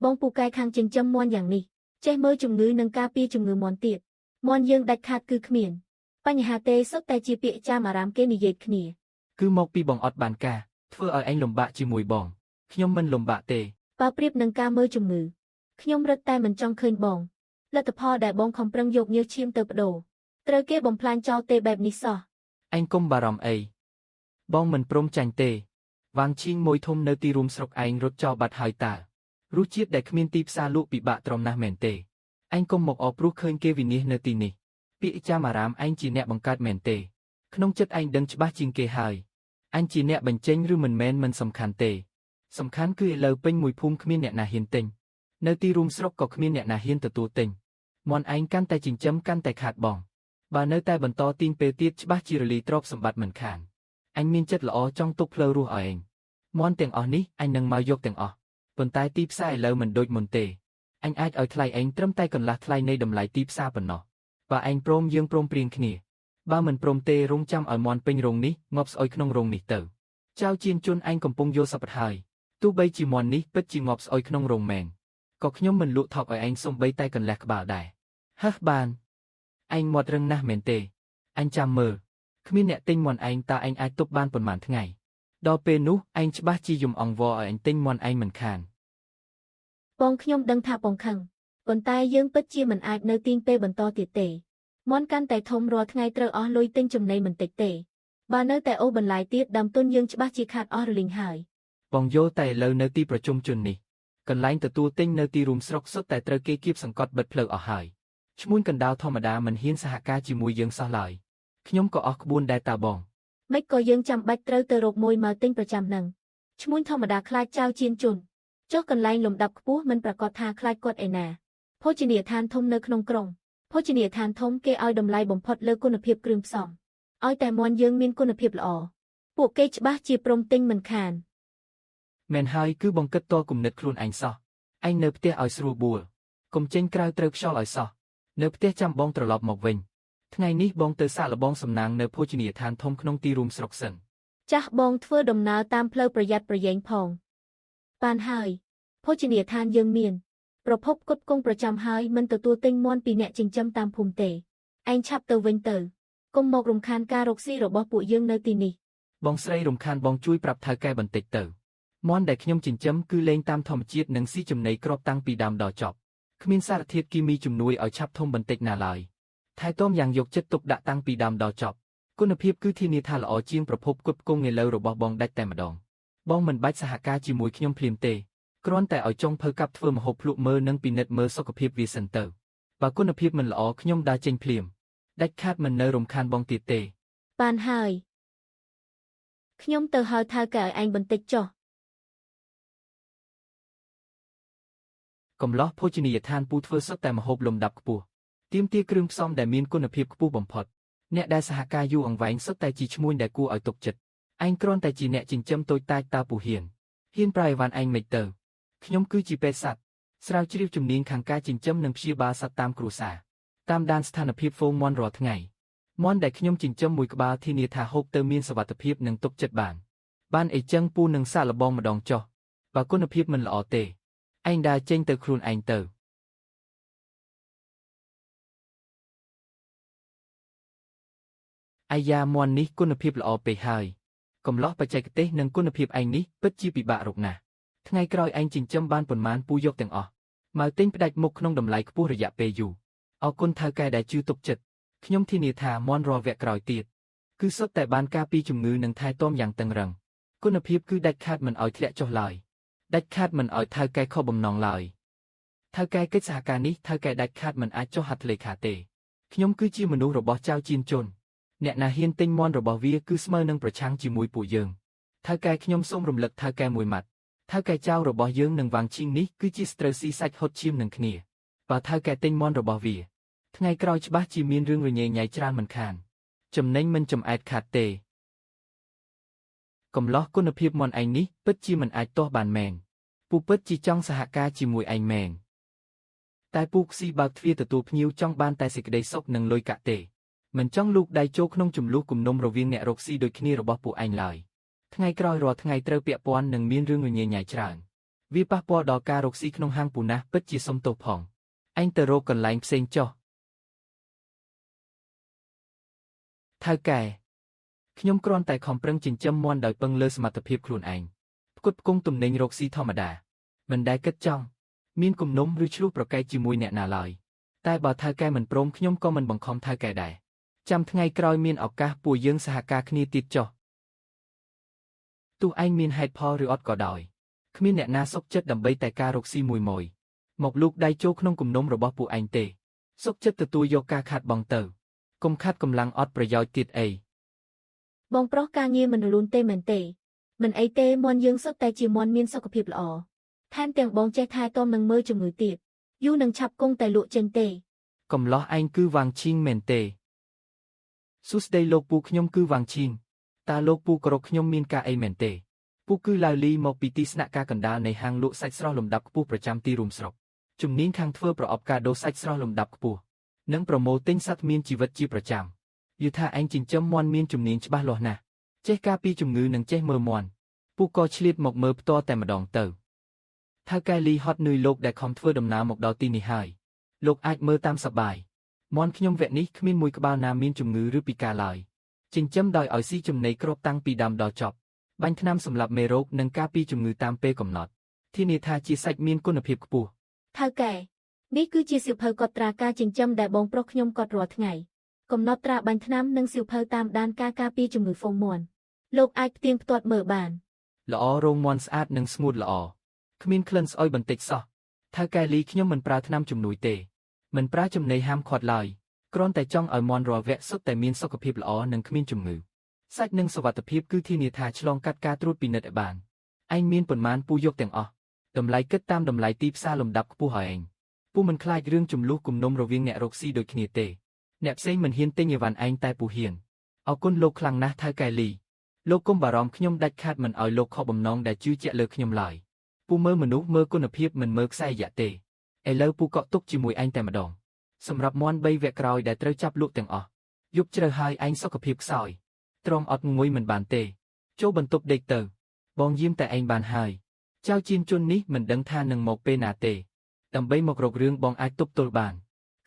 Speaker 1: បងពូកែខាងចិញ្ចឹមមាន់យ៉ាងនេះចេះមើលជំងឺនិងការពារជំងឺមាន់ទៀតមាន់យើងដាច់ខាតគឺគ្មានបញ្ហាទេសុទ្ធតែជាពាក្យចាមអារាមគេនិយាយគ្នា
Speaker 2: គឺមកពីបងអត់បានការធ្វើឲ្យឯងលំបាកជាមួយបងខ្ញុំមិនលំបាកទេ
Speaker 1: បើប្រៀបនឹងការមើលជំងឺខ្ញុំរឹតតែមិនចង់ឃើញបងលទ្ធផលដែលបងខំប្រឹងយកញើសឈាមទៅបដូរត្រូវគេបំផ្លាញចោលទេបែបនេះសោះ
Speaker 2: ឯងកុំបារម្ភអីបងមិនព្រមចាញ់ទេវាងឈៀងមួយធំនៅទីរួមស្រុកឯងរត់ចោលបាត់ហើយតើរសជាតិដែលគ្មានទីផ្សារលក់ពិបាកទ្រាំណាស់មែនទេឯងកុំមកអព្រោះឃើញគេវិនិច្ឆ័យនៅទីនេះពាក្យចាមអារាមឯងជាអ្នកបង្កើតមែនទេក្នុងចិត្តឯងដឹងច្បាស់ជាងគេហើយឯងជាអ្នកបញ្ចេញឬមិនមែនមិនសំខាន់ទេសំខាន់គឺឥឡូវពេញមួយភូមិគ្មានអ្នកណាហ៊ានទិញនៅទីរួមស្រុកក៏គ្មានអ្នកណាហ៊ានទទួលទិញមាន់ឯងកាន់តែចិញ្ចឹមកាន់តែខាតបងបើនៅតែបន្តទាញពេលទៀតច្បាស់ជារលីទ្រព្យសម្បត្តិមិនខានអញមានចិត្តល្អចង់ទុកផ្លូវរស់ឲ្យឯងមាន់ទាំងអស់នេះអញនឹងមកយកទាំងអស់ប៉ុន្តែទីផ្សារឥឡូវមិនដូចមុនទេអញអាចឲ្យថ្លៃឯងត្រឹមតែកន្លះថ្លៃនៃតម្លៃទីផ្សារប៉ុណ្ណោះបើឯងព្រមយើងព្រមព្រៀងគ្នាបើមិនព្រមទេរងចាំឲ្យមាន់ពេញរោងនេះងាប់ស្អុយក្នុងរោងនេះទៅចៅជៀនជន់ឯងកំពុងយល់សប្តិហើយទោះបីជាមាន់នេះពិតជាងាប់ស្អុយក្នុងរោងមែនក៏ខ្ញុំមិនលក់ថោកឲ្យឯងសំបីតែកន្លះក្បាលដែរហឹះបានឯងមាត់រឹងណាស់មែនទេអញចាំមើលគ្មានអ្នកទិញមាន់ឯងតើឯងអាចទប់បានប៉ុន្មានថ្ងៃដល់ពេលនោះឯងច្បាស់ជាយំអង្វរឲ្យឯងទិញមាន់ឯងមិនខាន
Speaker 1: បងខ្ញុំដឹងថាបងខឹងប៉ុន្តែយើងពិតជាមិនអាចនៅទាញពេលបន្តទៀតទេ មាន់កាន់តែធំរាល់ថ្ងៃត្រូវអស់លុយទិញចំណីមិនតិចទេបើនៅតែអូសបន្លាយទៀតដើមទុនយើងច្បាស់ជាខាតអស់រលីងហើយ
Speaker 2: បងយល់តែឥឡូវនៅទីប្រជុំជននេះកន្លែងទទួលទិញនៅទីរួមស្រុកសុទ្ធតែត្រូវគេគៀបសង្កត់បិទផ្លូវអស់ហើយឈ្មួញកណ្ដាលធម្មតាមិនហ៊ានសហការជាមួយយើងសោះឡើយខ្ញុំក៏អស់ក្បួនដែរតាបង
Speaker 1: ម៉េចក៏យើងចាំបាច់ត្រូវទៅរកមួយមកទិញប្រចាំនឹងឈ្មួញធម្មតាខ្លាចចៅជៀនជន់ចុះកន្លែងលំដាប់ខ្ពស់មិនប្រាកដថាខ្លាចគាត់ឯណាភោជនីយដ្ឋានធំនៅក្នុងក្រុងភោជនីយដ្ឋានធំគេឲ្យតម្លៃបំផុតលើគុណភាពគ្រឿងផ្សំឲ្យតែមាន់យើងមានគុណភាពល្អពួកគេច្បាស់ជាព្រមទិញមិនខាន
Speaker 2: មែនហើយគឺបងគិតតគំនិតខ្លួនឯងសោះឯងនៅផ្ទះឲ្យស្រួលបួលកុំចេញក្រៅត្រូវខ្យល់ឲ្យសោះនៅផ្ទះចាំបងត្រឡប់មកវិញថ្ងៃនេះបងទៅសាកល្បងសំណាងនៅភោជនីយដ្ឋានធំក្នុងទីរួមស្រុកសិន
Speaker 1: ចាស់បងធ្វើដំណើរតាមផ្លូវប្រយ័ត្នប្រយែងផងបានហើយភោជនីយដ្ឋានយើងមានប្រភពផ្គត់ផ្គង់ប្រចាំហើយមិនទទួលទិញមាន់ពីអ្នកចិញ្ចឹមតាមភូមិទេឯងឆាប់ទៅវិញទៅកុំមករំខានការរកស៊ីរបស់ពួកយើងនៅទីនេះ
Speaker 2: បងស្រីរំខានបងជួយប្រាប់ថៅកែបន្តិចទៅមាន់ដែលខ្ញុំចិញ្ចឹមគឺលែងតាមធម្មជាតិនិងស៊ីចំណីគ្រាប់តាំងពីដើមដល់ចប់គ្មានសារធាតុគីមីជំនួយឲ្យឆាប់ធំបន្តិចណាឡើយថែទាំយ៉ាងយកចិត្តទុកដាក់តាំងពីដើមដល់ចប់គុណភាពគឺធានាថាល្អជាងប្រភពផ្គត់ផ្គង់ឥឡូវរបស់បងដាច់តែម្ដងបងមិនបាច់សហការជាមួយខ្ញុំភ្លាមទេគ្រាន់តែឲ្យចុងភៅកាប់ធ្វើម្ហូបភ្លក់មើលនិងពិនិត្យមើលសុខភាពវាសិនទៅបើគុណភាពមិនល្អខ្ញុំដើរចេញភ្លាមដាច់ខាតមិននៅរំខានបងទៀតទេ
Speaker 1: បានហើយខ្ញុំទៅហៅថៅកែឲ្យឯងបន្តិចចុះ
Speaker 2: កំឡោះភោជនីយដ្ឋានពូធ្វើសុទ្ធតែម្ហូបលំដាប់ខ្ពស់ទាមទារគ្រឿងផ្សំដែលមានគុណភាពខ្ពស់បំផុតអ្នកដែលសហការយូរអង្វែងសុទ្ធតែជាឈ្មួញដែលគួរឲ្យទុកចិត្តឯងគ្រាន់តែជាអ្នកចិញ្ចឹមតូចតាចតើពូហ៊ានហ៊ានប្រើអីវ៉ាន់ឯងមិនទៅខ្ញុំគឺជាពេទ្យសត្វស្រាវជ្រាវជំនាញខាងការចិញ្ចឹមនិងព្យាបាលសត្វតាមគ្រួសារតាមដានស្ថានភាពហ្វូងមាន់រាល់ថ្ងៃមាន់ដែលខ្ញុំចិញ្ចឹមមួយក្បាលធានាថាហូបទៅមានសុវត្ថិភាពនិងទុកចិត្តបានបានអីចឹងពូនឹងសាកល្បងម្ដងចុះបើគុណភាពមិនល្អទេឯងដើរចេញទៅខ្លួនឯងទៅ អាយ៉ាមាន់នេះគុណភាពល្អពេកហើយកំឡោះបច្ចេកទេសនិងគុណភាពឯងនេះពិតជាពិបាករកណាស់ថ្ងៃក្រោយឯងចិញ្ចឹមបានប៉ុន្មានពូយកទាំងអស់មកទិញផ្ដាច់មុខក្នុងតម្លៃខ្ពស់រយៈពេលយូរអរគុណថៅកែដែលជឿទុកចិត្តខ្ញុំធានាថាមាន់រាល់វគ្គក្រោយទៀតគឺសុទ្ធតែបានការពីជំងឺនិងថែទាំយ៉ាងតឹងរឹងគុណភាពគឺដាច់ខាតមិនឲ្យធ្លាក់ចុះឡើយដាច់ខាតមិនឲ្យថៅកែខកបំណងឡើយថៅកែកិច្ចសហការនេះថៅកែដាច់ខាតមិនអាចចុះហត្ថលេខាទេខ្ញុំគឺជាមនុស្សរបស់ចៅជៀនជុន អ្នកណាហ៊ានទិញមាន់របស់វាគឺស្មើនឹងប្រឆាំងជាមួយពួកយើងថៅកែខ្ញុំសូមរំលឹកថៅកែមួយម៉ាត់ថៅកែចៅរបស់យើងនិងវ៉ាងឈីងនេះគឺជាស្ត្រូវស៊ីសាច់ហុតឈាមនឹងគ្នាបើថៅកែទិញមាន់របស់វាថ្ងៃក្រោយច្បាស់ជាមានរឿងរញ៉េញ៉ៃច្រើនមិនខានចំណេញមិនចំអែតខាតទេកំឡោះគុណភាពមាន់ឯងនេះពិតជាមិនអាចទាស់បានមែនពូពិតជាចង់សហការជាមួយឯងមែនតែពូខ្ស៊ីបើកទ្វារទទួលភ្ញៀវចង់បានតែសេចក្តីសុខនិងលុយកាក់ទេ មិនចង់លូកដៃចូលក្នុងជម្លោះគំនុំរវាងអ្នករកស៊ីដូចគ្នារបស់ពួកឯងឡើយថ្ងៃក្រោយរាល់ថ្ងៃត្រូវពាក់ព័ន្ធនឹងមានរឿងរញ៉េញ៉ៃច្រើនវាប៉ះពាល់ដល់ការរកស៊ីក្នុងហាងពូណាស់ពិតជាសុំទោសផងឯងទៅរកកន្លែងផ្សេងចុះថៅកែខ្ញុំគ្រាន់តែខំប្រឹងចិញ្ចឹមមាន់ដោយពឹងលើសមត្ថភាពខ្លួនឯងផ្គត់ផ្គង់ទំនិញរកស៊ីធម្មតាមិនដែលគិតចង់មានគំនុំឬឈ្លោះប្រកែកជាមួយអ្នកណាឡើយតែបើថៅកែមិនព្រមខ្ញុំក៏មិនបង្ខំថៅកែដែរ ចាំថ្ងៃក្រោយមានឱកាសពួកយើងសហការគ្នាទៀតចុះទោះឯងមានហេតុផលឬអត់ក៏ដោយគ្មានអ្នកណាសុខចិត្តដើម្បីតែការរកស៊ីមួយមួយមកលូកដៃចូលក្នុងគំនុំរបស់ពួកឯងទេសុខចិត្តទទួលយកការខាតបង់ទៅកុំខាត់កម្លាំងអត់ប្រយោជន៍ទៀតអី
Speaker 1: បងប្រុសការងារមិនរលូនទេមែនទេមិនអីទេមាន់យើងសុទ្ធតែជាមាន់មានសុខភាពល្អថែមទាំងបងចេះថែទាំនិងមើលជំងឺទៀតយូរនឹងឆាប់គង់តែលក់ចេញទេ
Speaker 2: កំឡោះឯងគឺវ៉ាងឈីងមែនទេសួស្តីលោកពូខ្ញុំគឺវ៉ាងឈីងតើលោកពូក៏រកខ្ញុំមានការអីមែនទេពូគឺឡាវលីមកពីទីស្នាក់ការកណ្ដាលនៃហាងលក់សាច់ស្រស់លំដាប់ខ្ពស់ប្រចាំទីរួមស្រុកជំនាញខាងធ្វើប្រអប់កាដូសាច់ស្រស់លំដាប់ខ្ពស់និងប្រមូលទិញសត្វមានជីវិតជាប្រចាំយូថាឯងចិញ្ចឹមមាន់មានជំនាញច្បាស់លាស់ណាស់ចេះការពីជំងឺនិងចេះមើលមាន់ពូក៏ឆ្លៀតមកមើលផ្ទាល់តែម្ដងទៅថៅកែលីហត់នឿយលោកដែលខំធ្វើដំណើរមកដល់ទីនេះហើយលោកអាចមើលតាមសប្បាយ មាន់ខ្ញុំវគ្គនេះគ្មានមួយក្បាលណាមានជំងឺឬពិការឡើយចិញ្ចឹមដោយឲ្យស៊ីចំណីគ្រប់តាំងពីដើមដល់ចប់បាញ់ថ្នាំសម្លាប់មេរោគនិងការពារជំងឺតាមពេលកំណត់ធានាថាជាសាច់មានគុណភាពខ្ពស់
Speaker 1: ថៅកែនេះគឺជាសៀវភៅកត់ត្រាការចិញ្ចឹមដែលបងប្រុសខ្ញុំកត់រាល់ថ្ងៃ កំណត់ត្រាបាញ់ថ្នាំនិងសៀវភៅតាមដានការការពារជំងឺហ្វូងមាន់លោកអាចផ្ទៀងផ្ទាត់មើលបាន
Speaker 2: ល្អរោងមាន់ស្អាតនិងស្ងួតល្អគ្មានក្លិនស្អុយបន្តិចសោះថៅកែលីខ្ញុំមិនប្រើថ្នាំជំនួយទេមិនប្រើចំណីហាមឃាត់ឡើយគ្រាន់តែចង់ឲ្យមាន់រាល់វគ្គសុទ្ធតែមានសុខភាពល្អនិងគ្មានជំងឺសាច់និងសុវត្ថិភាពគឺធានាថាឆ្លងកាត់ការត្រួតពិនិត្យឲ្យបានឯងមានប៉ុន្មានពូយកទាំងអស់តម្លៃគិតតាមតម្លៃទីផ្សារលំដាប់ខ្ពស់ហើយឯងពូមិនខ្លាចរឿងចំនួនគំនុំរវាងអ្នករកស៊ីដូចគ្នាទេអ្នកផ្សេងមិនហ៊ានទិញអីវ៉ាន់ឯងតែពូហ៊ានអរគុណលោកខ្លាំងណាស់ថៅកែលីលោកកុំបារម្ភខ្ញុំដាច់ខាតមិនឲ្យលោកខកបំណងដែលជឿជាក់លើខ្ញុំឡើយពូមើលមនុស្សមើលគុណភាពមិនមើលខ្សែរយៈទេឥឡូវពូកក់ទុកជាមួយឯងតែម្ដងសម្រាប់មាន់3វគ្គក្រោយដែលត្រូវចាប់លក់ទាំងអស់យប់ជ្រៅហើយឯងសុខភាពខ្សោយទ្រាំអត់ងងុយមិនបានទេចូលបន្ទប់ដេកទៅបងយាមតែឯងបានហើយចៅជៀនជន់នេះមិនដឹងថានឹងមកពេលណាទេដើម្បីមករករឿងបងអាចទប់ទល់បាន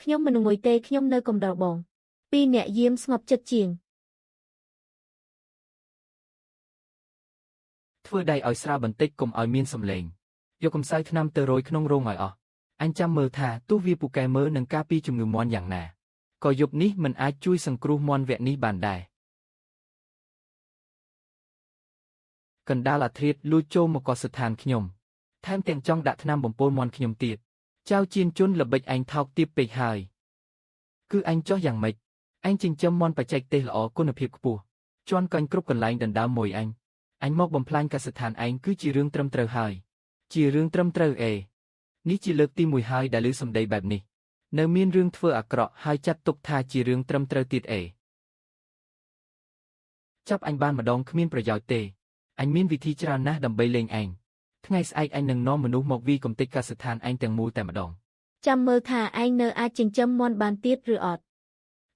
Speaker 1: ខ្ញុំមិនងុយទេខ្ញុំនៅកំដរបងពីរអ្នកយាមស្ងប់ចិត្តជាង
Speaker 2: ធ្វើដៃឲ្យស្រាលបន្តិចកុំឲ្យមានសំឡេងយកកំសៅថ្នាំទៅរោយក្នុងរោងឲ្យអស់អញចាំមើលថាទោះវាពូកែមើលនឹងការពីជំងឺមាន់យ៉ាងណាក៏យប់នេះមិនអាចជួយសង្គ្រោះមាន់វគ្គនេះបានដែរកណ្ដាលអាធ្រាតលួចចូលមកកសិដ្ឋានខ្ញុំថែមទាំងចង់ដាក់ថ្នាំបំពុលមាន់ខ្ញុំទៀតចៅជៀនជន់ល្បិចឯងថោកទាបពេកហើយគឺអញចោះយ៉ាងម៉េចឯងចិញ្ចឹមមាន់បច្ចេកទេសល្អគុណភាពខ្ពស់ជន់កញ់គ្រប់កន្លែងដណ្ដើមមួយអញអញមកបំផ្លាញកសិដ្ឋានឯងគឺជារឿងត្រឹមត្រូវហើយជារឿងត្រឹមត្រូវអេនេះជាលើកទី1ហើយដែលឮសម្ដីបែបនេះនៅមានរឿងធ្វើអាក្រក់ហើយចាត់ទុកថាជារឿងត្រឹមត្រូវទៀតអេចាប់អញបានម្ដងគ្មានប្រយោជន៍ទេអញមានវិធីច្រើនណាស់ដើម្បីលេងឯងថ្ងៃស្អែកអញនឹងនាំមនុស្សមកវាយកំទេចកសិដ្ឋានឯងទាំងមូលតែម្ដង
Speaker 1: ចាំមើលថាឯងនៅអាចចិញ្ចឹមមាន់បានទៀតឬអត់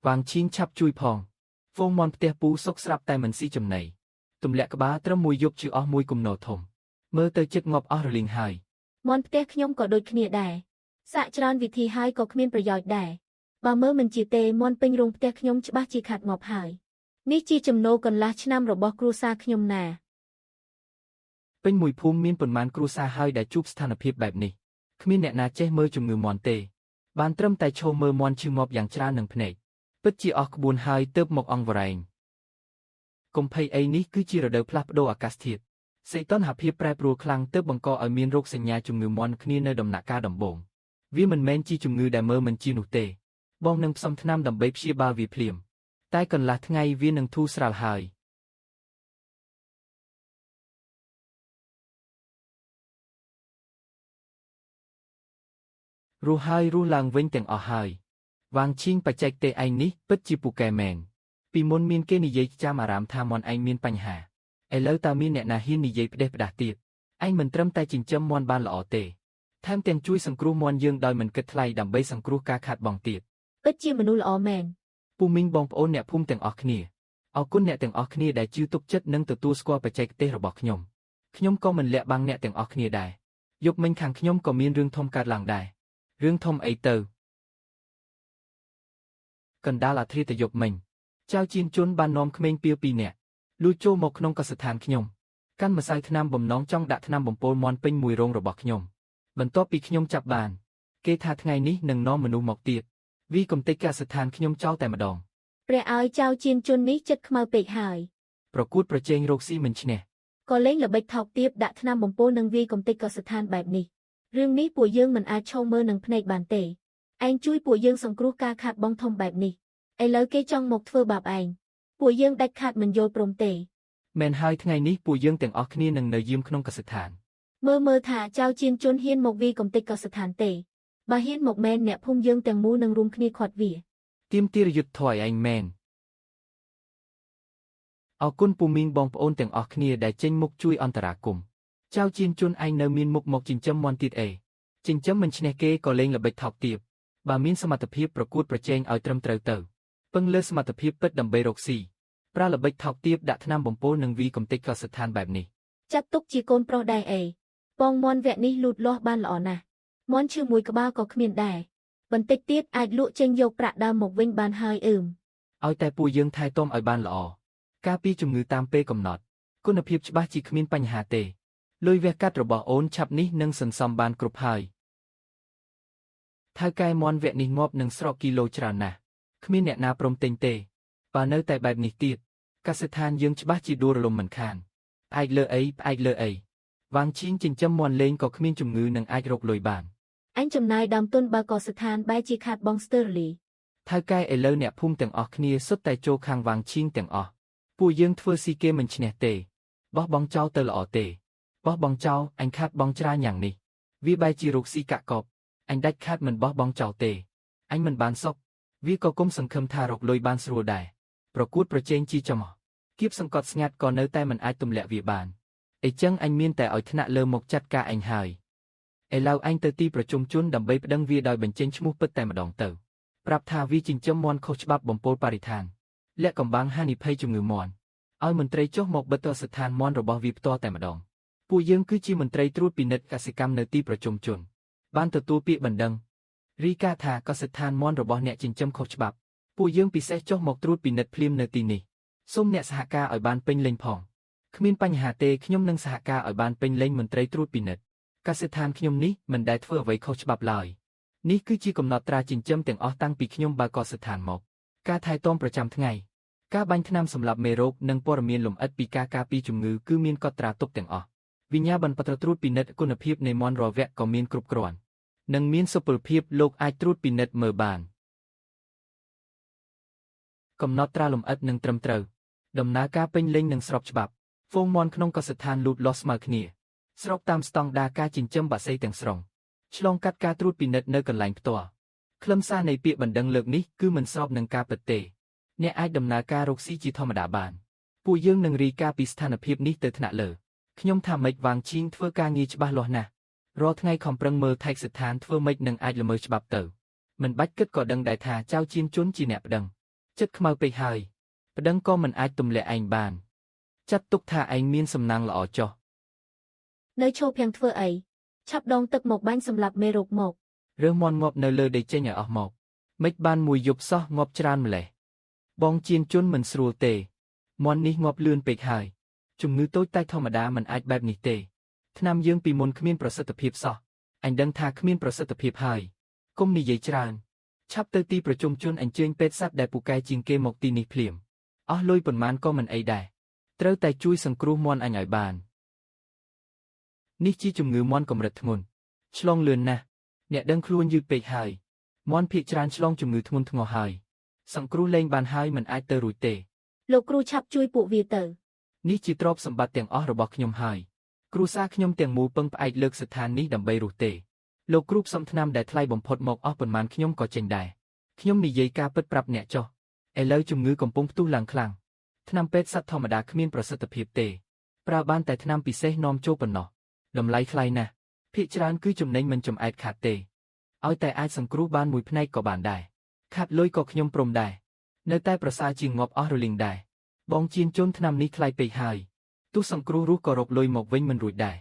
Speaker 2: វ៉ាងឈីងឆាប់ជួយផងហ្វូងមាន់ផ្ទះពូសុកស្រាប់តែមិនស៊ីចំណីទម្លាក់ក្បាលត្រឹមមួយយប់ជឿអស់មួយគំនរធំមើលទៅចិត្តងាប់អស់រលីងហើយ
Speaker 1: មាន់ផ្ទះខ្ញុំក៏ដូចគ្នាដែរសាកច្រើនវិធីហើយក៏គ្មានប្រយោជន៍ដែរបើមើលមិនជាទេមាន់ពេញរោងផ្ទះខ្ញុំច្បាស់ជាខាត់ងាប់ហើយនេះជាចំណូលកន្លះឆ្នាំរបស់គ្រួសារខ្ញុំណា
Speaker 2: ពេញមួយភូមិមានប៉ុន្មានគ្រួសារហើយដែលជួបស្ថានភាពបែបនេះគ្មានអ្នកណាចេះមើលជំងឺមាន់ទេបានត្រឹមតែឈរមើលមាន់ឈឺងាប់យ៉ាងច្រើននឹងភ្នែកពិតជាអស់ក្បួនហើយទើបមកអង្គវរែងកុំភ័យអីនេះគឺជារដូវផ្លាស់ប្ដូរអាកាសធាតុសីតុណ្ហភាពប្រែប្រួលខ្លាំងទើបបង្កឲ្យមានរោគសញ្ញាជំងឺមាន់គ្នានៅដំណាក់កាលដំបូងវាមិនមែនជាជំងឺដែលមើលមិនជានោះទេបងនឹងផ្សំថ្នាំដើម្បីព្យាបាលវាភ្លាមតែកន្លះថ្ងៃវានឹងធូរស្រាលហើយរស់ហើយរស់ឡើងវិញទាំងអស់ហើយវ៉ាងឈីងបច្ចេកទេសឯងនេះពិតជាពូកែមែនពីមុនមានគេនិយាយចាំអារម្មណ៍ថាមាន់ឯងមានបញ្ហាឥឡូវតើមានអ្នកណាហ៊ាននិយាយផ្ដេសផ្ដាស់ទៀតឯងមិនត្រឹមតែចិញ្ចឹមមាន់បានល្អទេថែមទាំងជួយសង្គ្រោះមាន់យើងដោយមិនគិតថ្លៃដើម្បីសង្គ្រោះការខាតបង់ទៀត
Speaker 1: ពិតជាមនុស្សល្អមែន
Speaker 2: ពូមីងបងប្អូនអ្នកភូមិទាំងអស់គ្នាអរគុណអ្នកទាំងអស់គ្នាដែលជឿទុកចិត្តនិងទទួលស្គាល់បច្ចេកទេសរបស់ខ្ញុំខ្ញុំក៏មិនលាក់បាំងអ្នកទាំងអស់គ្នាដែរយប់មិញខាងខ្ញុំក៏មានរឿងធំកើតឡើងដែររឿងធំអីទៅកណ្ដាលអាធ្រាត្រយប់មិញចៅជៀនជន់បាននាំក្មេងពាលពីរនាក់លួចចូលមកក្នុងកសិដ្ឋានខ្ញុំកាន់ម្សៅថ្នាំបំណងចង់ដាក់ថ្នាំបំពុលមាន់ពេញមួយរោងរបស់ខ្ញុំបន្ទាប់ពីខ្ញុំចាប់បានគេថាថ្ងៃនេះនឹងនាំមនុស្សមកទៀតវាយកំទេចកសិដ្ឋានខ្ញុំចោលតែម្ដង
Speaker 1: ព្រះឲ្យចៅជៀនជន់នេះចិត្តខ្មៅពេកហើយ
Speaker 2: ប្រកួតប្រជែងរកស៊ីមិនឈ្នះ
Speaker 1: ក៏លេងល្បិចថោកទាបដាក់ថ្នាំបំពុលនិងវាយកំទេចកសិដ្ឋានបែបនេះរឿងនេះពួកយើងមិនអាចឈរមើលនឹងភ្នែកបានទេឯងជួយពួកយើងសង្គ្រោះការខាតបង់ធំបែបនេះឥឡូវគេចង់មកធ្វើបាបឯងពួកយើងដាច់ខាតមិនយល់ព្រមទេ
Speaker 2: មែនហើយថ្ងៃនេះពួកយើងទាំងអស់គ្នានឹងនៅយាមក្នុងកសិដ្ឋាន
Speaker 1: មើលមើលថាចៅជៀនជន់ហ៊ានមកវាយកំទេចកសិដ្ឋានទេបើហ៊ានមកមែនអ្នកភូមិយើងទាំងមូលនឹងរួមគ្នាខាត់វា
Speaker 2: ទៀមទារយុទ្ធធរឲ្យឯងមែនអរគុណពូមីងបងប្អូនទាំងអស់គ្នាដែលចេញមុខជួយអន្តរាគមន៍ចៅជៀនជន់ឯងនៅមានមុខមកចិញ្ចឹមមាន់ទៀតអេចិញ្ចឹមមិនឈ្នះគេក៏លេងល្បិចថោកទាបបើមានសមត្ថភាពប្រកួតប្រជែងឲ្យត្រឹមត្រូវទៅពឹងលើសមត្ថភាពពិតដើម្បីរកស៊ីប្រើល្បិចថោកទាបដាក់ថ្នាំបំពុលនិងវាយកំទេចកសិដ្ឋានបែបនេះ
Speaker 1: ចាត់ទុកជាកូនប្រុសដែរអីពងមាន់វគ្គនេះលូតលាស់បានល្អណាស់មាន់ឈឺមួយក្បាលក៏គ្មានដែរបន្តិចទៀតអាចលក់ចេញយកប្រាក់ដើមមកវិញបានហើយអឺម
Speaker 2: ឲ្យតែពួកយើងថែទាំឲ្យបានល្អការពារជំងឺតាមពេលកំណត់គុណភាពច្បាស់ជាគ្មានបញ្ហាទេលុយវះកាត់របស់អូនឆាប់នេះនឹងសន្សំបានគ្រប់ហើយថៅកែមាន់វគ្គនេះងាប់នឹងស្រកគីឡូច្រើនណាស់ គ្មានអ្នកណាព្រមទិញទេបើនៅតែបែបនេះទៀតកសិដ្ឋានយើងច្បាស់ជាដួលរលំមិនខានផ្អែកលើអីផ្អែកលើអីវ៉ាងឈីងចិញ្ចឹមមាន់លេងក៏គ្មានជំងឺនិងអាចរកលុយបាន
Speaker 1: អញចំណាយដើមទុនបើកសិដ្ឋានបែរជាខាតបង់ស្ទើររលី
Speaker 2: ថៅកែឥឡូវអ្នកភូមិទាំងអស់គ្នាសុទ្ធតែចូលខាងវ៉ាងឈីងទាំងអស់ពួកយើងធ្វើស៊ីគេមិនឈ្នះទេបោះបង់ចោលទៅល្អទេបោះបង់ចោលអញខាតបង់ច្រើនយ៉ាងនេះវាបែរជារកស៊ីកាក់កបអញដាច់ខាតមិនបោះបង់ចោលទេអញមិនបានសុខវាក៏គុំសង្ឃឹមថារកលុយបានស្រួលដែរប្រកួតប្រជែងជីចំអស់គៀបសង្កត់ស្ងាត់ក៏នៅតែមិនអាចទម្លាក់វាបានអីចឹងអញមានតែឲ្យថ្នាក់លើមកចាត់ការអញហើយឥឡូវអញទៅទីប្រជុំជនដើម្បីប្តឹងវាដោយបញ្ចេញឈ្មោះពិតតែម្ដងទៅ ប្រាប់ថាវាចិញ្ចឹមមាន់ខុសច្បាប់បំពុលបរិស្ថានលាក់កំបាំងហានិភ័យជំងឺមាន់ឲ្យមន្ត្រីចុះមកបិទស្ថានមាន់របស់វាផ្ទាល់តែម្ដងពួកយើងគឺជាមន្ត្រីត្រួតពិនិត្យកសិកម្មនៅទីប្រជុំជនបានទទួលពាក្យបណ្ដឹងរីកាថាកសិដ្ឋានមាន់របស់អ្នកចិញ្ចឹមខុសច្បាប់ពួកយើងពិសេសចុះមកត្រួតពិនិត្យភ្លាមនៅទីនេះសូមអ្នកសហការឲ្យបានពេញលេញផងគ្មានបញ្ហាទេខ្ញុំនឹងសហការឲ្យបានពេញលេញមន្ត្រីត្រួតពិនិត្យកសិដ្ឋានខ្ញុំនេះមិនដែលធ្វើអ្វីខុសច្បាប់ឡើយ នេះគឺជាកំណត់ត្រាចិញ្ចឹមទាំងអស់តាំងពីខ្ញុំបើកស្ថានមកការថែទាំប្រចាំថ្ងៃការបាញ់ថ្នាំសម្លាប់មេរោគនិងព័ត៌មានលម្អិតពីការការពារជំងឺគឺមានកត់ត្រាទុកទាំងអស់វិញ្ញាបនបត្រត្រួតពិនិត្យគុណភាពនៃមាន់រាល់វគ្គក៏មានគ្រប់គ្រាន់និងមានសុពលភាពលោកអាចត្រួតពិនិត្យមើលបានកំណត់ត្រាលម្អិតនិងត្រឹមត្រូវដំណើរការពេញលេញនិងស្របច្បាប់ហ្វូងមាន់ក្នុងកសិដ្ឋានលូតលាស់ស្មើគ្នាស្របតាមស្តង់ដារការចិញ្ចឹមបក្សីទាំងស្រុង ឆ្លងកាត់ការត្រួតពិនិត្យនៅកន្លែងផ្ទាល់ខ្លឹមសារនៃពាក្យបណ្ដឹងលើកនេះគឺមិនស្របនឹងការពិតទេអ្នកអាចដំណើរការរកស៊ីជាធម្មតាបានពួកយើងនឹងរាយការណ៍ពីស្ថានភាពនេះទៅថ្នាក់លើខ្ញុំថាម៉េចវ៉ាងឈីងធ្វើការងារច្បាស់លាស់ណាស់រាល់ថ្ងៃខំប្រឹងមើលថែកស្ថានធ្វើម៉េចនឹងអាចល្មើសច្បាប់ទៅមិនបាច់គិតក៏ដឹងដែរថាចៅជៀនជុនជាអ្នកប្តឹងចិត្តខ្មៅពេកហើយប្តឹងក៏មិនអាចទម្លាក់ឯងបានចាត់ទុកថាឯងមានសំណាងល្អចុះ
Speaker 1: នៅឈោភាំងធ្វើអីឆាប់ដងទឹកមកបាញ់សម្លាប់មេរោគមក
Speaker 2: រើសមាន់ងាប់នៅលើដីចេញឲ្យអស់មកមិនបានមួយយប់សោះងាប់ច្រើនម្លេះបងជៀនជន់មិនស្រួលទេមាន់នេះងាប់លឿនពេកហើយជំងឺតូចតែធម្មតាមិនអាចបែបនេះទេថ្នាំយើងពីមុនគ្មានប្រសិទ្ធភាពសោះអញដឹងថាគ្មានប្រសិទ្ធភាពហើយគុំនិយាយច្រើនឆាប់ទៅទីប្រជុំជនអញ្ជើញពេទ្យសត្វដែលពូកែជាងគេមកទីនេះភ្លាមអស់លុយប៉ុន្មានក៏មិនអីដែរត្រូវតែជួយសង្គ្រោះមាន់អញឲ្យបាននេះជាជំងឺមាន់កម្រិតធ្ងន់ឆ្លងលឿនណាស់ អ្នកដឹងខ្លួនយឺតពេកហើយមាន់ភាកច្រើនឆ្លងជំងឺធ្ងន់ធ្ងរហើយសង្គ្រោះលែងបានហើយមិនអាចទៅរួចទេ
Speaker 1: លោកគ្រូឆាប់ជួយពួកវាទៅ
Speaker 2: នេះជាទ្រព្យសម្បត្តិទាំងអស់របស់ខ្ញុំហើយគ្រួសារខ្ញុំទាំងមូលពឹងផ្អែកលើកស្ថាននេះដើម្បីរស់ទេលោកគ្រូផ្សំថ្នាំដែលថ្លៃបំផុតមកអស់ប៉ុន្មានខ្ញុំក៏ចេញដែរខ្ញុំនិយាយការពិតប្រាប់អ្នកចុះឥឡូវជំងឺកំពុងផ្ទុះឡើងខ្លាំងថ្នាំពេទ្យសត្វធម្មតាគ្មានប្រសិទ្ធភាពទេប្រើបានតែថ្នាំពិសេសនាំចូលប៉ុណ្ណោះតម្លៃថ្លៃណាស់ភាគច្រើនគឺចំណេញមិនចំអែតខាតទេឲ្យតែអាចសង្គ្រោះបានមួយផ្នែកក៏បានដែរខាត់លុយក៏ខ្ញុំព្រមដែរនៅតែប្រសើរជាងងាប់អស់រលីងដែរបងជៀនជូនថ្នាំនេះថ្លៃពេកហើយទោះសង្គ្រោះរស់ក៏រកលុយមកវិញមិនរួចដែរ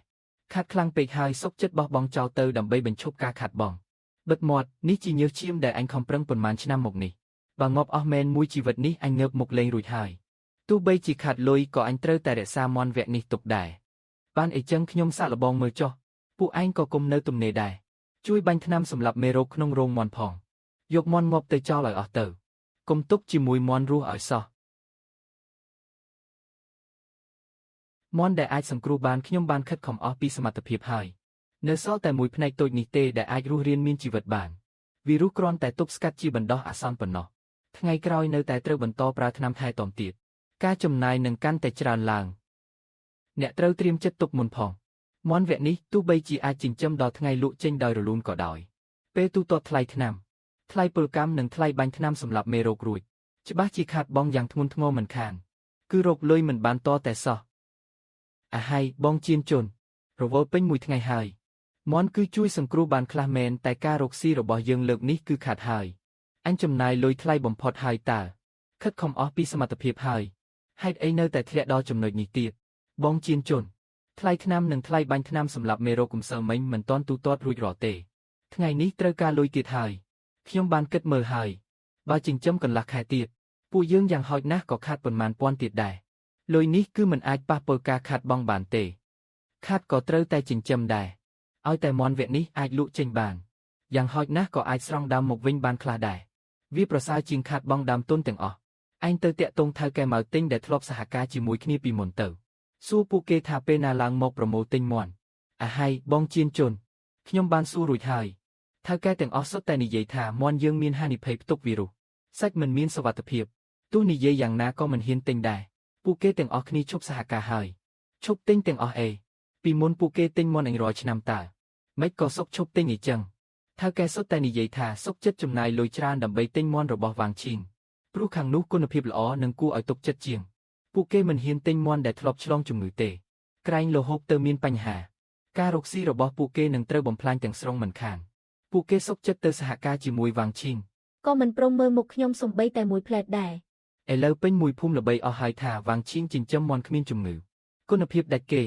Speaker 2: ខាត់ខ្លាំងពេកហើយសុកចិត្តបោះបង់ចោលទៅដើម្បីបញ្ឈប់ការខាត់បងបិទមាត់នេះជាញើសឈាមដែលអញខំប្រឹងប៉ុន្មានឆ្នាំមកនេះបើងាប់អស់មែនមួយជីវិតនេះអញងើបមុខលេងរួចហើយទោះបីជាខាត់លុយក៏អញត្រូវតែរក្សាមាន់វគ្គនេះទុកដែរបានអីចឹងខ្ញុំសាកល្បងមើលចុះពួកឯងក៏គុំនៅទំនេរដែរជួយបាញ់ថ្នាំសម្លាប់មេរោគក្នុងរោងមាន់ផងយកមាន់ងាប់ទៅចោលឲ្យអស់ទៅកុំទុកជាមួយមាន់រស់ឲ្យសោះមាន់ដែលអាចសង្គ្រោះបានខ្ញុំបានខិតខំអស់ពីសមត្ថភាពហើយនៅសល់តែមួយផ្នែកតូចនេះទេដែលអាចរស់រានមានជីវិតបានវីរុសគ្រាន់តែទប់ស្កាត់ជាបណ្ដោះអាសន្នប៉ុណ្ណោះថ្ងៃក្រោយនៅតែត្រូវបន្តប្រើថ្នាំថែទាំទៀតការចំណាយនឹងកាន់តែច្រើនឡើងអ្នកត្រូវត្រៀមចិត្តទុកមុនផងមាន់វគ្គនេះទោះបីជាអាចចិញ្ចឹមដល់ថ្ងៃលក់ចេញដោយរលូនក៏ដោយពេលទូទាត់ថ្លៃថ្នាំថ្លៃពលកម្មនិងថ្លៃបាញ់ថ្នាំសម្លាប់មេរោគរួចច្បាស់ជាខាតបង់យ៉ាងធ្ងន់ធ្ងរមិនខានគឺរកលុយមិនបានតតែសោះអាហៃបងជៀនជន់រវល់ពេញមួយថ្ងៃហើយមាន់គឺជួយសង្គ្រោះបានខ្លះមែនតែការរកស៊ីរបស់យើងលើកនេះគឺខាតហើយអញចំណាយលុយថ្លៃបំផុតហើយតើខិតខំអស់ពីសមត្ថភាពហើយហេតុអីនៅតែធ្លាក់ដល់ចំណុចនេះទៀតបងជៀនជន់ថ្លៃថ្នាំនិងថ្លៃបាញ់ថ្នាំសម្លាប់មេរោគកំសើមិញមិនទាន់ទូទាត់រួចរាល់ទេថ្ងៃនេះត្រូវការលុយទៀតហើយខ្ញុំបានគិតមើលហើយបើចិញ្ចឹមកន្លះខែទៀតពួកយើងយ៉ាងហោចណាស់ក៏ខាតប៉ុន្មានពាន់ទៀតដែរលុយនេះគឺមិនអាចប៉ះពាល់ការខាតបង់បានទេខាតក៏ត្រូវតែចិញ្ចឹមដែរឲ្យតែមាន់វគ្គនេះអាចលក់ចេញបានយ៉ាងហោចណាស់ក៏អាចស្រង់ដើមមកវិញបានខ្លះដែរ វាប្រសើរជាងខាតបង់ដើមទុនទាំងអស់ឯងទៅតាក់ទងថៅកែម៉ៅទិញដែលធ្លាប់សហការជាមួយគ្នាពីមុនទៅសួរពួកគេថាពេលណាឡើងមកប្រមូលទិញមាន់អាហៃបងជៀនជុនខ្ញុំបានសួររួចហើយថៅកែទាំងអស់សុទ្ធតែនិយាយថាមាន់យើងមានហានិភ័យផ្ទុកវីរុសសាច់មិនមានសុវត្ថិភាពទោះនិយាយយ៉ាងណាក៏មិនហ៊ានទិញដែរពួកគេទាំងអស់គ្នាឈប់សហការហើយឈប់ទិញទាំងអស់អេពីមុនពួកគេទិញមាន់អញរាល់ឆ្នាំតើម៉េចក៏សុកឈប់ទិញអីចឹងថៅកែសុទ្ធតែនិយាយថាសុកចិត្តចំណាយលុយច្រើនដើម្បីទិញមាន់របស់វាងឈីងព្រោះខាងនោះគុណភាពល្អនិងគួរឲ្យទុកចិត្តជាងពួកគេមិនហ៊ានទិញមាន់ដែលធ្លាប់ឆ្លងជំងឺទេក្រែងលោហូបទៅមានបញ្ហាការរកស៊ីរបស់ពួកគេនឹងត្រូវបំផ្លាញទាំងស្រុងមិនខានពួកគេសុកចិត្តទៅសហការជាមួយវាងឈីង
Speaker 1: ក៏មិនព្រមមើលមុខខ្ញុំសំបីតែមួយភ្លែតដែរ
Speaker 2: ឥឡូវពេញមួយភូមិល្បីអស់ហើយថាវាងឈីងចិញ្ចឹមមាន់គ្មានជំងឺគុណភាពដាច់គេ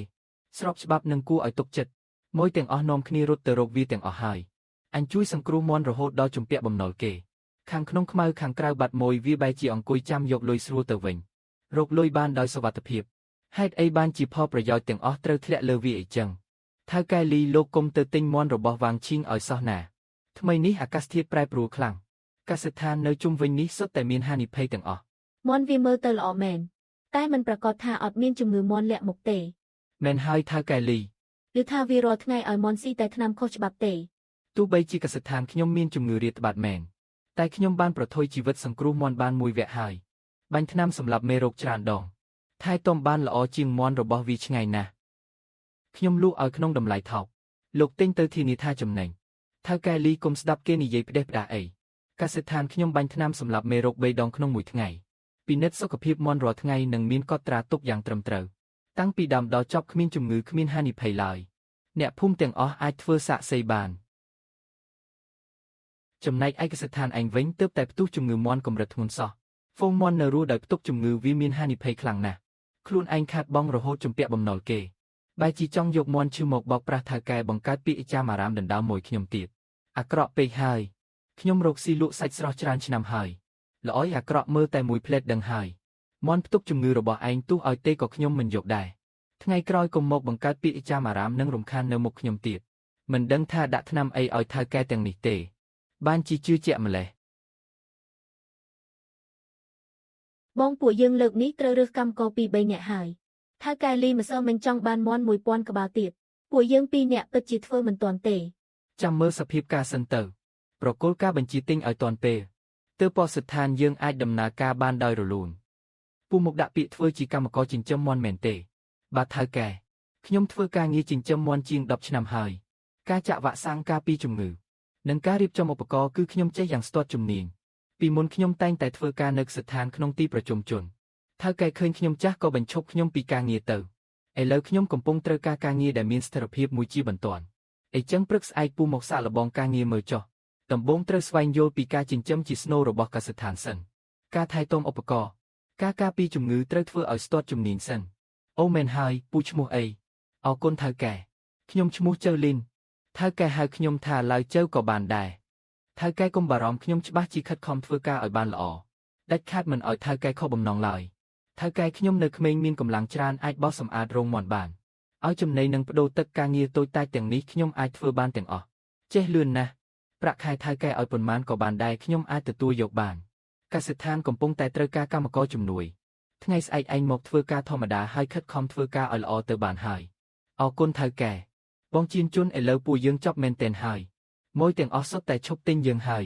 Speaker 2: ស្របច្បាប់និងគួរឲ្យទុកចិត្តមួយទាំងអស់នាំគ្នារត់ទៅរកវាទាំងអស់ហើយអញជួយសង្គ្រោះមាន់រហូតដល់ជំពាក់បំណុលគេខាងក្នុងខ្មៅខាងក្រៅបាត់មួយវាបែរជាអង្គុយចាំយកលុយស្រួលទៅវិញរកលុយបានដោយសុវត្ថិភាពហេតុអីបានជាផលប្រយោជន៍ទាំងអស់ត្រូវធ្លាក់លើវាអីចឹងថៅកែលីលោកគុំទៅទិញមាន់របស់វាងឈីងឲ្យសោះណាថ្មីនេះអាកាសធាតុប្រែប្រួលខ្លាំងកសិដ្ឋាននៅជុំវិញនេះសុទ្ធតែមានហានិភ័យទាំងអស់
Speaker 1: មាន់វាមើលទៅល្អមែនតែមិនប្រាកដថាអត់មានជំងឺមាន់លាក់មុខទេ
Speaker 2: មែនហើយថៅកែលី
Speaker 1: ឬថាវារាល់ថ្ងៃឲ្យមាន់ស៊ីតែថ្នាំខុសច្បាប់ទេ
Speaker 2: ទោះបីជាកសិដ្ឋានខ្ញុំមានជំងឺរាតត្បាតមែនតែខ្ញុំបានប្រថុយជីវិតសង្គ្រោះមាន់បានមួយវគ្គហើយបាញ់ថ្នាំសម្លាប់មេរោគច្រើនដងថែទាំបានល្អជាងមាន់របស់វាឆ្ងាយណាស់ខ្ញុំលក់ឲ្យក្នុងតម្លៃថោកលោកទិញទៅធានាថាចំណេញថៅកែលីគុំស្ដាប់គេនិយាយផ្ដេសផ្ដាសអីកសិដ្ឋានខ្ញុំបាញ់ថ្នាំសម្លាប់មេរោគ3ដងក្នុងមួយថ្ងៃពិនិត្យសុខភាពមាន់រាល់ថ្ងៃនិងមានកត់ត្រាទុកយ៉ាងត្រឹមត្រូវតាំងពីដើមដល់ចប់គ្មានជំងឺគ្មានហានិភ័យឡើយអ្នកភូមិទាំងអស់អាចធ្វើសាក្សីបាន ចំណែកឯកសិដ្ឋានឯងវិញទើបតែផ្ទុះជំងឺមាន់កម្រិតធ្ងន់សោះហ្វូងមាន់នៅរស់ដោយផ្ទុកជំងឺវាមានហានិភ័យខ្លាំងណាស់ខ្លួនឯងខាតបង់រហូតជំពាក់បំណុលគេបែរជាចង់យកមាន់ឈឺមកបោកប្រាស់ថៅកែបង្កើតពាក្យចាមអារាមដណ្ដើមមួយខ្ញុំទៀតអាក្រក់ពេកហើយខ្ញុំរកស៊ីលក់សាច់ស្រស់ច្រើនឆ្នាំហើយល្អយអាក្រក់មើលតែមួយភ្លែតដឹងហើយមាន់ផ្ទុកជំងឺរបស់ឯងទោះឲ្យទេក៏ខ្ញុំមិនយកដែរថ្ងៃក្រោយកុំមកបង្កើតពាក្យចាមអារាមនិងរំខាននៅមុខខ្ញុំទៀតមិនដឹងថាដាក់ថ្នាំអីឲ្យថៅកែទាំងនេះទេបានជាជឿជាក់ម្លេះ
Speaker 1: បងពួកយើងលើកនេះត្រូវរើសកម្មករពី3នាក់ហើយថៅកែលីម្សិលមិញចង់បានមាន់1000ក្បាលទៀតពួកយើង2នាក់ពិតជាធ្វើមិនទាន់ទេ
Speaker 2: ចាំមើលសភាពការសិនទៅប្រគល់ការបញ្ជាទិញឲ្យទាន់ពេលទើបកសិដ្ឋានយើងអាចដំណើរការបានដោយរលូនពូមកដាក់ពាក្យធ្វើជាកម្មករចិញ្ចឹមមាន់មែនទេបាទថៅកែខ្ញុំធ្វើការងារចិញ្ចឹមមាន់ជាង10ឆ្នាំហើយការចាក់វ៉ាក់សាំងការពារជំងឺនិងការរៀបចំឧបករណ៍គឺខ្ញុំចេះយ៉ាងស្ទាត់ជំនាញពីមុនខ្ញុំតែងតែធ្វើការនៅកសិដ្ឋានក្នុងទីប្រជុំជនថៅកែឃើញខ្ញុំចាស់ក៏បញ្ឈប់ខ្ញុំពីការងារទៅឥឡូវខ្ញុំកំពុងត្រូវការការងារដែលមានស្ថិរភាពមួយជាបន្ទាន់ អីចឹងព្រឹកស្អែកពូមកសាកល្បងការងារមើលចុះដំបូងត្រូវស្វែងយល់ពីការចិញ្ចឹមជាស្នូលរបស់កសិដ្ឋានសិនការថែទាំឧបករណ៍ការការពារជំងឺត្រូវធ្វើឲ្យស្ទាត់ជំនាញសិនអូមែនហើយពូឈ្មោះអីអរគុណថៅកែខ្ញុំឈ្មោះចៅលីនថៅកែហៅខ្ញុំថាឡាវចៅក៏បានដែរថៅកែកុំបារម្ភខ្ញុំច្បាស់ជាខិតខំធ្វើការឲ្យបានល្អដាច់ខាតមិនឲ្យថៅកែខកបំណងឡើយថៅកែខ្ញុំនៅក្មេងមានកម្លាំងច្រើនអាចបោសសម្អាតរោងមាន់បាន ឲ្យចំណីនិងប្ដូរទឹកការងារតូចតាចទាំងនេះខ្ញុំអាចធ្វើបានទាំងអស់ចេះលឿនណាស់ប្រាក់ខែថៅកែឲ្យប៉ុន្មានក៏បានដែរខ្ញុំអាចទទួលយកបានកសិដ្ឋានកំពុងតែត្រូវការកម្មករជំនួយថ្ងៃស្អែកឯងមកធ្វើការធម្មតាហើយខិតខំធ្វើការឲ្យល្អទៅបានហើយអរគុណថៅកែបងជៀនជុនឥឡូវពួកយើងចប់មែនទែនហើយមួយទាំងអស់សុទ្ធតែឈប់ទិញយើងហើយ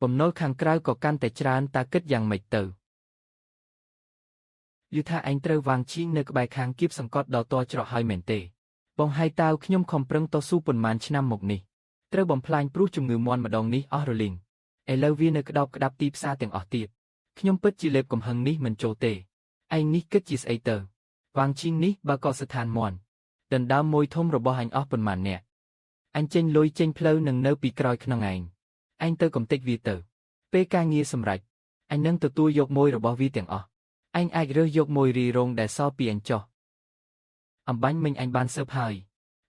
Speaker 2: បំណុលខាងក្រៅក៏កាន់តែច្រើនតើគិតយ៉ាងម៉េចទៅ ឮថាឯងត្រូវវាងឈីងនៅក្បែរខាងគៀបសង្កត់ដល់តច្រកហើយមែនទេបងហើយតាវខ្ញុំខំប្រឹងតស៊ូប៉ុន្មានឆ្នាំមកនេះត្រូវបំផ្លាញព្រោះជំងឺមាន់ម្ដងនេះអស់រលីងឥឡូវវានៅក្តោបក្តាប់ទីផ្សារទាំងអស់ទៀតខ្ញុំពិតជាលេបកំហឹងនេះមិនចូលទេឯងនេះគិតជាស្អីទៅវាងឈីងនេះបើក៏ស្ថានមាន់ដណ្ដើមមួយធំរបស់អញអស់ប៉ុន្មានអ្នកអញចេញលុយចេញផ្លូវនឹងនៅពីក្រោយក្នុងឯងឯងទៅកំទេចវាទៅពេលការងារសម្រេចអញនឹងទទួលយកមួយរបស់វាទាំងអស់ អញអាចរើសយកមួយរីរងដែលសល់ពីអញចុះអំបាញ់មិញអញបានសើបហើយ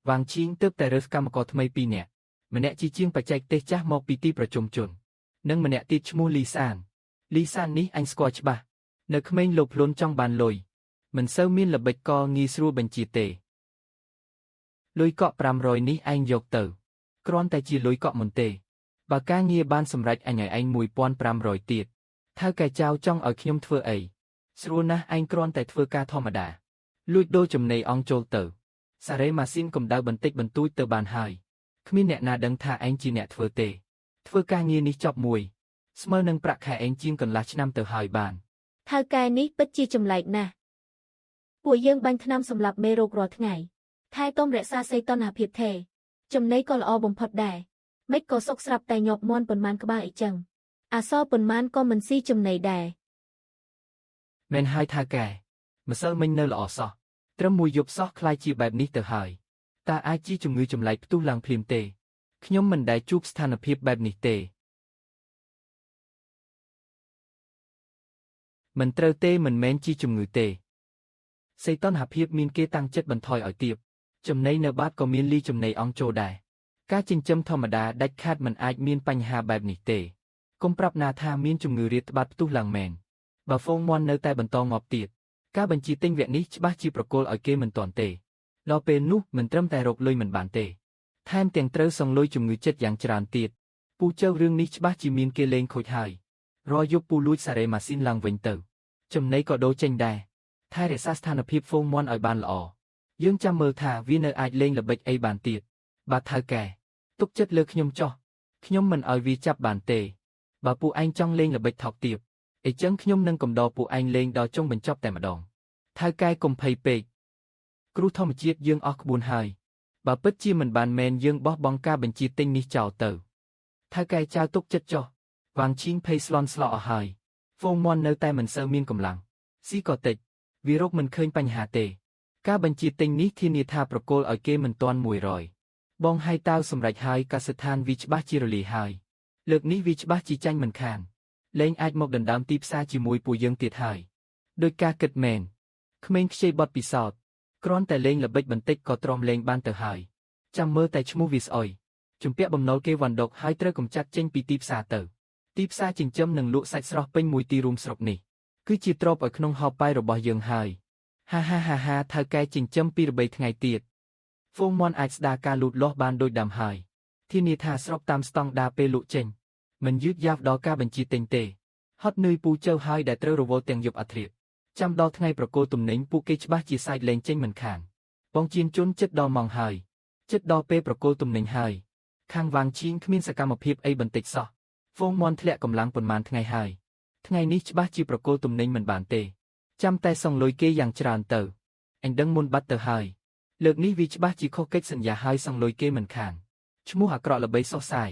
Speaker 2: វាងឈីងទើបតែរើសកម្មករថ្មីពីរនាក់ម្នាក់ជាជាងបច្ចេកទេសចាស់មកពីទីប្រជុំជននិងម្នាក់ទៀតឈ្មោះលីសានលីសាននេះអញស្គាល់ច្បាស់នៅក្មេងលោកភ្លុនចង់បានលុយមិនសូវមានល្បិចកលងាយស្រួលបញ្ជាទេលុយកក់500នេះឯងយកទៅគ្រាន់តែជាលុយកក់មុនទេ បើការងារបានសម្រេចអញឲ្យឯង1500ទៀតថៅកែចៅចង់ឲ្យខ្ញុំធ្វើអីស្រួលណាស់ឯងគ្រាន់តែធ្វើការធម្មតាលួចដូរចំណីអង្គចូលទៅសារ៉េម៉ាស៊ីនកម្ដៅបន្តិចបន្តួចទៅបានហើយគ្មានអ្នកណាដឹងថាឯងជាអ្នកធ្វើទេធ្វើការងារនេះចប់មួយស្មើនឹងប្រាក់ខែឯងជាងកន្លះឆ្នាំទៅហើយបាន
Speaker 1: ថៅកែនេះពិតជាចម្លែកណាស់ពួកយើងបាញ់ថ្នាំសម្លាប់មេរោគរាល់ថ្ងៃថែទាំរក្សាសីតុណ្ហភាពទេចំណីក៏ល្អបំផុតដែរម៉េចក៏សុកស្រាប់តែញាប់មាន់ប៉ុន្មានក្បាលអីចឹងអសល់ប៉ុន្មានក៏មិនស៊ីចំណីដែរ
Speaker 2: មែនហើយថៅកែម្សិលមិញនៅល្អសោះត្រឹមមួយយប់សោះក្លាយជាបែបនេះទៅហើយតើអាចជាជំងឺចម្លែកផ្ទុះឡើងភ្លាមទេខ្ញុំមិនដែលជួបស្ថានភាពបែបនេះទេមិនត្រូវទេមិនមែនជាជំងឺទេសីតុណ្ហភាពមានគេតាំងចិត្តបន្ថយឲ្យទាបចំណីនៅបាតក៏មានលីចំណីអង្គចូលដែរការចិញ្ចឹមធម្មតាដាច់ខាតមិនអាចមានបញ្ហាបែបនេះទេកុំប្រាប់ណាថាមានជំងឺរាតត្បាតផ្ទុះឡើងមែនបើហ្វូងមាន់នៅតែបន្តងាប់ទៀតការបញ្ជាទិញវគ្គនេះច្បាស់ជាប្រគល់ឲ្យគេមិនទាន់ទេដល់ពេលនោះមិនត្រឹមតែរកលុយមិនបានទេថែមទាំងត្រូវសងលុយជំងឺចិត្តយ៉ាងច្រើនទៀតពូចៅរឿងនេះច្បាស់ជាមានគេលេងខូចហើយរាល់យប់ពូលួចសារ៉េម៉ាស៊ីនឡើងវិញទៅចំណីក៏ដូរចេញដែរថែរក្សាស្ថានភាពហ្វូងមាន់ឲ្យបានល្អយើងចាំមើលថាវានៅអាចលេងល្បិចអីបានទៀតបាទថៅកែទុកចិត្តលើខ្ញុំចុះខ្ញុំមិនឲ្យវាចាប់បានទេបើពួកឯងចង់លេងល្បិចថោកទាបអីចឹងខ្ញុំនឹងកំដរពួកឯងលេងដល់ចុងបញ្ចប់តែម្ដងថៅកែកុំភ័យពេកគ្រោះធម្មជាតិយើងអស់ក្បួនហើយបើពិតជាមិនបានមែនយើងបោះបង់ការបញ្ជាទិញនេះចោលទៅថៅកែចៅទុកចិត្តចុះវ៉ាងឈីងភ័យស្លន់ស្លោអស់ហើយហ្វូងមាន់នៅតែមិនសូវមានកម្លាំងស៊ីក៏តិចវារកមិនឃើញបញ្ហាទេការបញ្ជាទិញនេះធានាថាប្រគល់ឲ្យគេមិនទាន់100បងហៃតាវសម្រេចហើយកសិដ្ឋានវាច្បាស់ជារលាយហើយលើកនេះវាច្បាស់ជាចាញ់មិនខានលែងអាចមកដណ្ដើមទីផ្សារជាមួយពួកយើងទៀតហើយដោយការគិតមែនក្មេងខ្ចីបត់ពិសោធន៍គ្រាន់តែលេងល្បិចបន្តិចក៏ទ្រាំលេងបានទៅហើយចាំមើលតែឈ្មោះវាស្អុយជំពាក់បំណុលគេវ៉ាន់ដុកហើយត្រូវកំចាត់ចេញពីទីផ្សារទៅទីផ្សារចិញ្ចឹមនិងលក់សាច់ស្រស់ពេញមួយទីរួមស្រុកនេះគឺជាទ្រព្យឲ្យក្នុងហោប៉ៅរបស់យើងហើយហាហាហាហាថៅកែចិញ្ចឹមពីរបីថ្ងៃទៀតហ្វូងមាន់អាចស្ដារការលូតលាស់បានដូចដើមហើយធានាថាស្របតាមស្តង់ដារពេលលក់ចេញមិនយឺតយ៉ាវដល់ការបញ្ជាទិញទេហត់នឿយពូចៅហើយដែលត្រូវរវល់ទាំងយប់អាធ្រាត្រចាំដល់ថ្ងៃប្រគល់ទំនិញពួកគេច្បាស់ជាសាច់លែងចេញមិនខានបងជៀនជន់ចិត្តដល់ម៉ោងហើយចិត្តដល់ពេលប្រគល់ទំនិញហើយខាងវាងឈៀងគ្មានសកម្មភាពអីបន្តិចសោះហ្វូងមាន់ធ្លាក់កម្លាំងប៉ុន្មានថ្ងៃហើយថ្ងៃនេះច្បាស់ជាប្រគល់ទំនិញមិនបានទេចាំតែសងលុយគេយ៉ាងច្រើនទៅអញដឹងមុនបាត់ទៅហើយលើកនេះវាច្បាស់ជាខុសកិច្ចសន្យាហើយសងលុយគេមិនខានឈ្មោះអាក្រក់ល្បីសុសសាយ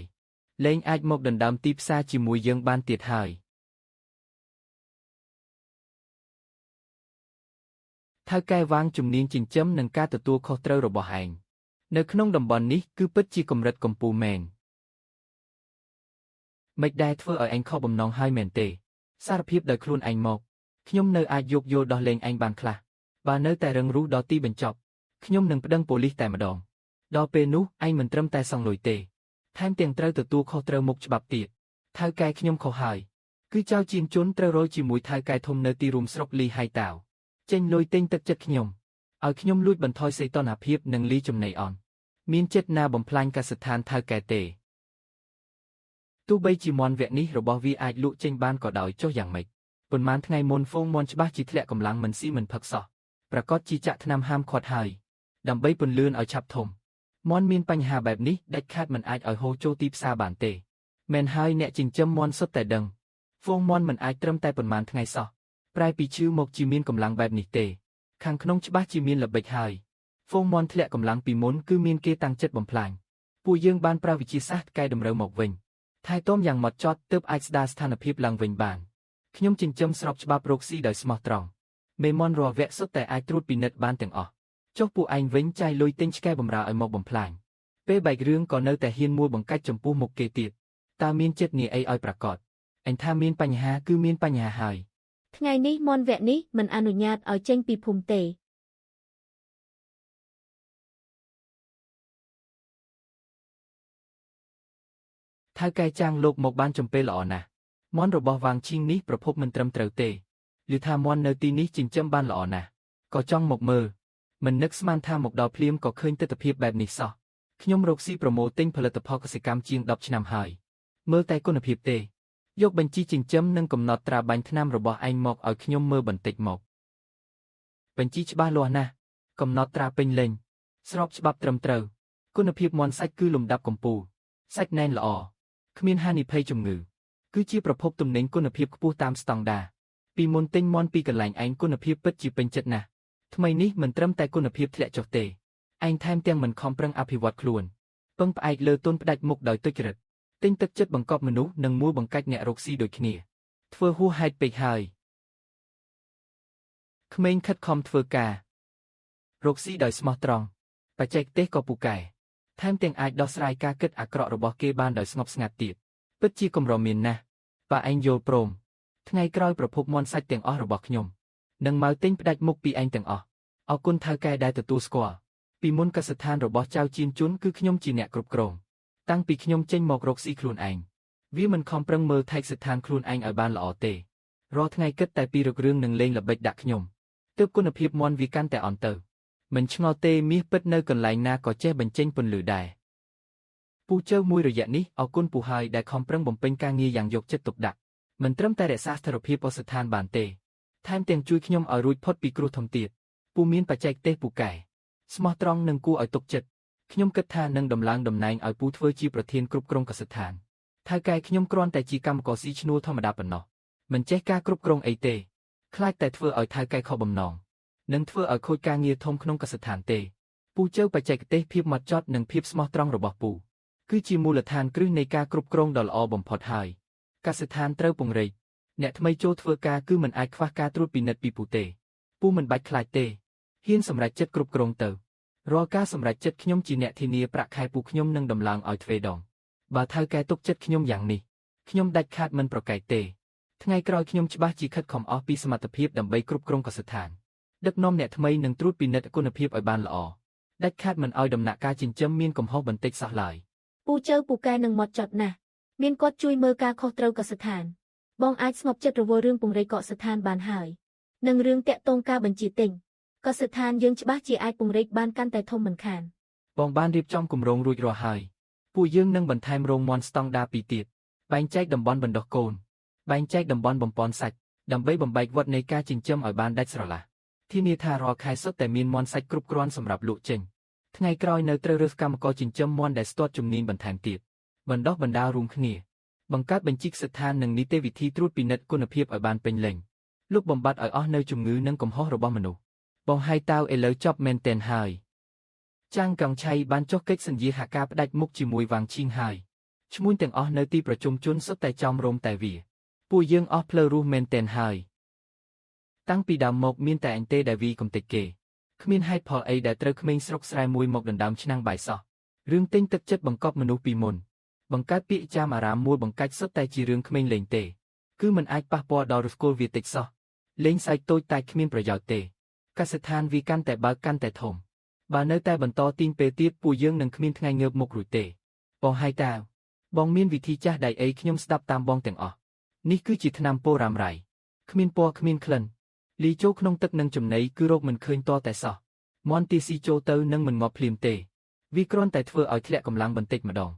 Speaker 2: លែងអាចមកដណ្ដើមទីផ្សារជាមួយយើងបានទៀតហើយថៅកែវាងជំនាញចិញ្ចឹមនិងការទទួលខុសត្រូវរបស់ឯងនៅក្នុងតំបន់នេះគឺពិតជាកម្រិតកំពូលមែនមិនដែលធ្វើឲ្យឯងខកបំណងហើយមែនទេសារភាពដោយខ្លួនឯងមកខ្ញុំនៅអាចយោគយល់ដោះលែងឯងបានខ្លះបើនៅតែរឹងរូសដល់ទីបញ្ចប់ខ្ញុំនឹងប្តឹងប៉ូលីសតែម្ដងដល់ពេលនោះឯងមិនត្រឹមតែសងលុយទេថែមទាំងត្រូវទទួលខុសត្រូវមុខច្បាប់ទៀតថៅកែខ្ញុំខុសហើយគឺចៅជាងជន់ត្រូវរយជាមួយថៅកែធំនៅទីរួមស្រុកលីហៃតាវចេញលុយទិញទឹកចិត្តខ្ញុំឲ្យខ្ញុំលួចបន្ថយសីតុណ្ហភាពនិងលីចំណីអន់មានចិត្តណាបំផ្លាញកសិដ្ឋានថៅកែទេទោះបីជាមាន់វគ្គនេះរបស់វាអាចលក់ចេញបានក៏ដោយចុះយ៉ាងម៉េចប៉ុន្មានថ្ងៃមុនហ្វូងមាន់ច្បាស់ជាធ្លាក់កម្លាំងមិនស៊ីមិនផឹកសោះប្រកាសជាចាក់ថ្នាំហាមឃាត់ហើយដើម្បីពន្លឿនឲ្យឆាប់ធំមាន់មានបញ្ហាបែបនេះដាច់ខាតមិនអាចឲ្យហូរចូលទីផ្សារបានទេមែនហើយអ្នកចិញ្ចឹមមាន់សុទ្ធតែដឹងហ្វូងមាន់មិនអាចត្រឹមតែប៉ុន្មានថ្ងៃសោះប្រែពីឈឺមកជាមានកម្លាំងបែបនេះទេខាងក្នុងច្បាស់ជាមានល្បិចហើយហ្វូងមាន់ធ្លាក់កម្លាំងពីមុនគឺមានគេតាំងចិត្តបំផ្លាញពួកយើងបានប្រើវិទ្យាសាស្ត្រកែតម្រូវមកវិញថែទាំយ៉ាងម៉ត់ចត់ទើបអាចស្ដារស្ថានភាពឡើងវិញបានខ្ញុំចិញ្ចឹមស្របច្បាប់រកស៊ីដោយស្មោះត្រង់មេមាន់រាល់វគ្គសុទ្ធតែអាចត្រួតពិនិត្យបានទាំងអស់ចុះពួកឯងវិញចាយលុយទិញឆ្កែបំរើឲ្យមកបំផ្លាញពេលបែករឿងក៏នៅតែហ៊ានមួលបង្កាច់ចំពោះមុខគេទៀតតើមានចិត្តនាអីឲ្យប្រកបអញថាមានបញ្ហាគឺមានបញ្ហាហើយ
Speaker 1: ថ្ងៃនេះមាន់វគ្គនេះមិនអនុញ្ញាតឲ្យចេញពីភូមិទេ
Speaker 2: ថៅកែចាងលោកមកបានចំពេលល្អណាស់មាន់របស់វាងឈីងនេះប្រភពមិនត្រឹមត្រូវទេឬថាមាន់នៅទីនេះចិញ្ចឹមបានល្អណាស់ក៏ចង់មកមើលមិននឹកស្មានថាមកដល់ភ្លាមក៏ឃើញទិដ្ឋភាពបែបនេះសោះខ្ញុំរកស៊ីប្រមូលទិញផលិតផលកសិកម្មជាង10ឆ្នាំហើយ មើលតែគុណភាពទេយកបញ្ជីចិញ្ចឹមនិងកំណត់ត្រាបាញ់ថ្នាំរបស់ឯងមកឲ្យខ្ញុំមើលបន្តិចមកបញ្ជីច្បាស់លាស់ណាស់កំណត់ត្រាពេញលេញស្របច្បាប់ត្រឹមត្រូវគុណភាពមាន់សាច់គឺលំដាប់កំពូលសាច់ណែនល្អគ្មានហានិភ័យជំងឺគឺជាប្រភពទំនិញគុណភាពខ្ពស់តាមស្តង់ដារពីមុនទិញមាន់ពីកន្លែងឯងគុណភាពពិតជាពេញចិត្តណាស់ថ្មីនេះមិនត្រឹមតែគុណភាពធ្លាក់ចុះទេឯងថែមទាំងមិនខំប្រឹងអភិវឌ្ឍខ្លួនពឹងផ្អែកលើទុនផ្ដាច់មុខដោយទុច្ចរិតទិញទឹកចិត្តបង្កប់មនុស្សនិងមួលបង្កាច់អ្នករកស៊ីដូចគ្នាធ្វើហួសហេតុពេកហើយក្មេងខិតខំធ្វើការរកស៊ីដោយស្មោះត្រង់បច្ចេកទេសក៏ពូកែថែមទាំងអាចដោះស្រាយការគិតអាក្រក់របស់គេបានដោយស្ងប់ស្ងាត់ទៀតពិតជាកម្រមានណាស់បើឯងយល់ព្រមថ្ងៃក្រោយប្រភពមាន់សាច់ទាំងអស់របស់ខ្ញុំនឹងមកទិញផ្ដាច់មុខពីឯងទាំងអស់អរគុណថៅកែដែលទទួលស្គាល់ពីមុនកសិដ្ឋានរបស់ចៅជៀនជុនគឺខ្ញុំជាអ្នកគ្រប់គ្រងតាំងពីខ្ញុំចេញមករកស៊ីខ្លួនឯងវាមិនខំប្រឹងមើលថែកស្ថានខ្លួនឯងឲ្យបានល្អទេរាល់ថ្ងៃគិតតែពីរករឿងនឹងលេងល្បិចដាក់ខ្ញុំទើបគុណភាពមាន់វាកាន់តែអន់ទៅមិនឆ្ងល់ទេមាសពិតនៅកន្លែងណាក៏ចេះបញ្ចេញពន្លឺដែរពូជើមួយរយៈនេះអរគុណពូហើយដែលខំប្រឹងបំពេញការងារយ៉ាងយកចិត្តទុកដាក់មិនត្រឹមតែរក្សាស្ថិរភាពឱសថានបានទេថែមទាំងជួយខ្ញុំឲ្យរួចផុតពីគ្រោះធំទៀតពូមានបច្ចេកទេសពូកែស្មោះត្រង់និងគួរឲ្យទុកចិត្តខ្ញុំគិតថានឹងដំឡើងតំណែងឲ្យពូធ្វើជាប្រធានគ្រប់គ្រងកសិដ្ឋានថៅកែខ្ញុំគ្រាន់តែជាកម្មករស៊ីឈ្នួលធម្មតាប៉ុណ្ណោះមិនចេះការគ្រប់គ្រងអីទេខ្លាចតែធ្វើឲ្យថៅកែខកបំណងនិងធ្វើឲ្យខូចការងារធំក្នុងកសិដ្ឋានទេពូជើបច្ចេកទេសភាពម៉ត់ចត់និងភាពស្មោះត្រង់របស់ពូគឺជាមូលដ្ឋានគ្រឹះនៃការគ្រប់គ្រងដ៏ល្អបំផុតហើយកសិដ្ឋានត្រូវពង្រីកអ្នកថ្មីចូលធ្វើការគឺមិនអាចខ្វះការត្រួតពិនិត្យពីពូទេពូមិនបាច់ខ្លាចទេហ៊ានសម្រេចចិត្តគ្រប់គ្រងទៅរាល់ការសម្រេចចិត្តខ្ញុំជាអ្នកធានាប្រាក់ខែពូខ្ញុំនឹងដំឡើងឲ្យទ្វេដងបើថៅកែទុកចិត្តខ្ញុំយ៉ាងនេះខ្ញុំដាច់ខាតមិនប្រកែកទេថ្ងៃក្រោយខ្ញុំច្បាស់ជាខិតខំអស់ពីសមត្ថភាពដើម្បីគ្រប់គ្រងកសិដ្ឋានដឹកនាំអ្នកថ្មីនិងត្រួតពិនិត្យគុណភាពឲ្យបានល្អដាច់ខាតមិនឲ្យដំណាក់កាលចិញ្ចឹមមានកំហុសបន្តិចសោះឡើយ
Speaker 1: ពូជើពូកែនឹងម៉ត់ចត់ណាស់មានគាត់ជួយមើលការខុសត្រូវកសិដ្ឋានបងអាចស្ងប់ចិត្តរវល់រឿងពង្រីកកសិដ្ឋានបានហើយនិងរឿងតាក់ទងការបញ្ជាទិញកសិដ្ឋានយើងច្បាស់ជាអាចពង្រីកបានកាន់តែធំមិនខាន
Speaker 2: បងបានរៀបចំគម្រោងរួចរាល់ហើយពួកយើងនឹងបន្ថែមរោងមាន់ស្តង់ដារពីរទៀតបែងចែកតំបន់បណ្ដុះកូនបែងចែកតំបន់បំពន់សាច់ដើម្បីបំបែកវដ្តនៃការចិញ្ចឹមឲ្យបានដាច់ស្រឡះធានាថារាល់ខែសុទ្ធតែមានមាន់សាច់គ្រប់គ្រាន់សម្រាប់លក់ចេញថ្ងៃក្រោយនៅត្រូវរើសកម្មករចិញ្ចឹមមាន់ដែលស្ទាត់ជំនាញបន្ថែមទៀតបណ្ដុះបណ្ដាលរួមគ្នាបង្កើតបញ្ជីកសិដ្ឋាននិងនីតិវិធីត្រួតពិនិត្យគុណភាពឲ្យបានពេញលេញលុបបំបាត់ឲ្យអស់នៅជំងឺនិងកំហុសរបស់មនុស្សបងហៃតាវឥឡូវចប់មែនទែនហើយ ចាងកងឆៃបានចុះកិច្ចសន្យាហាការផ្ដាច់មុខជាមួយវ៉ាងឈីងហើយឈ្មួញទាំងអស់នៅទីប្រជុំជនសុទ្ធតែចំរោមតែវាពួកយើងអស់ផ្លូវរស់មែនទែនហើយតាំងពីដើមមកមានតែអញទេដែលវីកំទេចគេគ្មានហេតុផលអីដែលត្រូវក្មេងស្រុកស្រែមួយមកដណ្ដើមឆ្នាំងបាយសោះរឿងទិញទឹកចិត្តបង្កប់មនុស្សពីមុនបង្កើតពាក្យចាមអារាមមួលបង្កាច់សុទ្ធតែជារឿងក្មេងលេងទេគឺមិនអាចប៉ះពាល់ដល់ឫសគល់វាតិចសោះលេងសើចតូចតែគ្មានប្រយោជន៍ទេកសិដ្ឋានវាកាន់តែបើកកាន់តែធំបើនៅតែបន្តទាញពេលទៀតពួកយើងនឹងគ្មានថ្ងៃងើបមុខរួចទេបងហៃតាវបងមានវិធីចាស់ដៃអីខ្ញុំស្ដាប់តាមបងទាំងអស់នេះគឺជាថ្នាំពោរ៉ាំរ៉ៃគ្មានពណ៌គ្មានក្លិនលីចូលក្នុងទឹកនិងចំណីគឺរកមិនឃើញតតែសោះមាន់ទីស៊ីចូលទៅនឹងមិនងាប់ភ្លាមទេវាគ្រាន់តែធ្វើឲ្យធ្លាក់កម្លាំងបន្តិចម្ដង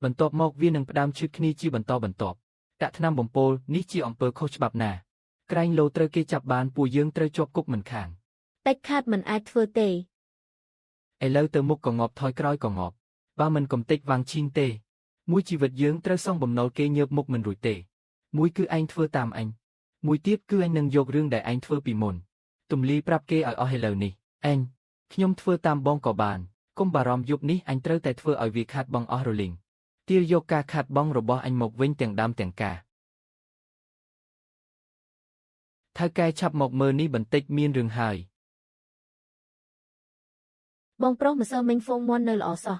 Speaker 2: បន្ទាប់មកវានឹងផ្ដើមឈឺគ្នាជាបន្តបន្ទាប់ដាក់ថ្នាំបំពុលនេះជាអំពើខុសច្បាប់ណាក្រែងលោត្រូវគេចាប់បានពួកយើងត្រូវជាប់គុកមិនខាន
Speaker 1: ដាច់ខាតមិនអាចធ្វើទេ
Speaker 2: ឥឡូវទៅមុខក៏ងាប់ថយក្រោយក៏ងាប់បើមិនកំទេចវាងឈីងទេមួយជីវិតយើងត្រូវសងបំណុលគេងើបមុខមិនរួចទេមួយគឺឯងធ្វើតាមអញមួយទៀតគឺឯងនឹងយករឿងដែលឯងធ្វើពីមុនទំលីប្រាប់គេឲ្យអស់ឥឡូវនេះអញខ្ញុំធ្វើតាមបងក៏បានកុំបារម្ភយប់នេះអញត្រូវតែធ្វើឲ្យវាខាតបងអស់រលីងទារយកការខាតបងរបស់អញមកវិញទាំងដើមទាំងការថៅកែឆាប់មកមើលនេះបន្តិចមានរឿងហើយ
Speaker 1: បងប្រុសម្សិលមិញហ្វូងមាន់នៅល្អសោះ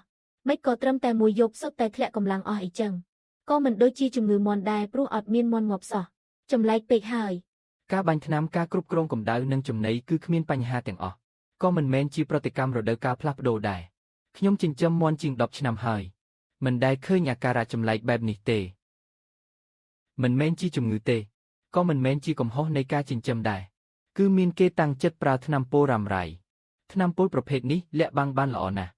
Speaker 1: មិនក៏ត្រឹមតែមួយយប់សុទ្ធតែធ្លាក់កម្លាំងអស់អីចឹងក៏មិនដូចជាជំងឺមាន់ដែរព្រោះអត់មានមាន់ងាប់សោះចម្លែកពេកហើយ
Speaker 2: ការបាញ់ថ្នាំការគ្រប់គ្រងកម្ដៅនិងចំណីគឺគ្មានបញ្ហាទាំងអស់ក៏មិនមែនជាប្រតិកម្មរដូវកាលផ្លាស់ប្ដូរដែរខ្ញុំចិញ្ចឹមមាន់ជាង10ឆ្នាំហើយមិនដែលឃើញអាការៈចម្លែកបែបនេះទេមិនមែនជាជំងឺទេក៏មិនមែនជាកំហុសនៃការចិញ្ចឹមដែរគឺមានគេតាំងចិត្តប្រើថ្នាំពោរ៉ាំរ៉ៃថ្នាំពុលប្រភេទនេះលាក់បាំងបានល្អណាស់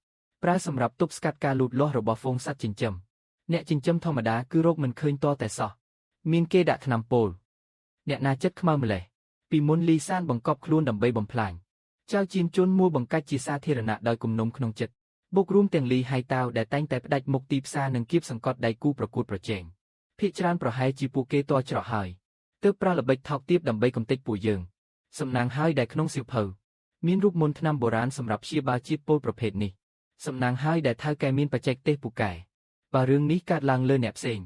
Speaker 2: ប្រើសម្រាប់ទប់ស្កាត់ការលូតលាស់របស់ហ្វូងសត្វចិញ្ចឹម អ្នកចិញ្ចឹមធម្មតាគឺរកមិនឃើញតតែសោះមានគេដាក់ថ្នាំពុលអ្នកណាចិត្តខ្មៅម្លេះពីមុនលីសានបង្កប់ខ្លួនដើម្បីបំផ្លាញចៅជៀនជុនមួលបង្កាច់ជាសាធារណៈដោយគំនុំក្នុងចិត្តបូករួមទាំងលីហៃតាវដែលតែងតែផ្ដាច់មុខទីផ្សារនិងគៀបសង្កត់ដៃគូប្រកួតប្រជែងភាគច្រើនប្រហែលជាពួកគេតច្រកហើយទើបប្រើល្បិចថោកទាបដើម្បីកំទេចពួកយើងសំណាងហើយដែលក្នុងសៀវភៅមានរូបមន្តថ្នាំបុរាណសម្រាប់ព្យាបាលជាតិពុលប្រភេទនេះសំណាងហើយដែលថៅកែមានបច្ចេកទេសពូកែបើរឿងនេះកើតឡើងលើអ្នកផ្សេង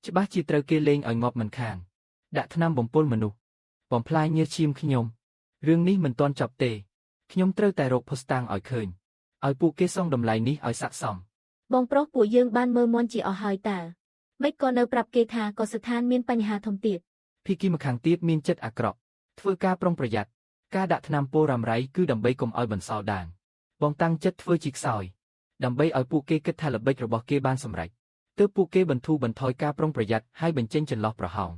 Speaker 2: ច្បាស់ជាត្រូវគេលេងឲ្យងាប់មិនខានដាក់ថ្នាំបំពុលមនុស្សបំផ្លាញញើសឈាមខ្ញុំរឿងនេះមិនទាន់ចប់ទេខ្ញុំត្រូវតែរកភស្តុតាងឲ្យឃើញឲ្យពួកគេសងតម្លៃនេះឲ្យស័ក្តិសម
Speaker 1: បងប្រុសពួកយើងបានមើលមាន់ជាអស់ហើយតើម៉េចក៏នៅប្រាប់គេថាកសិដ្ឋានមានបញ្ហាធំទៀត
Speaker 2: ភាគីម្ខាងទៀតមានចិត្តអាក្រក់ធ្វើការប្រុងប្រយ័ត្នការដាក់ថ្នាំពុលរ៉ាំរ៉ៃគឺដើម្បីកុំឲ្យបន្សល់ដានបងតាំងចិត្តធ្វើជាខ្សោយដើម្បីឲ្យពួកគេគិតថាល្បិចរបស់គេបានសម្រេចទើបពួកគេបន្ធូរបន្ថយការប្រុងប្រយ័ត្នហើយបញ្ចេញចន្លោះប្រហោង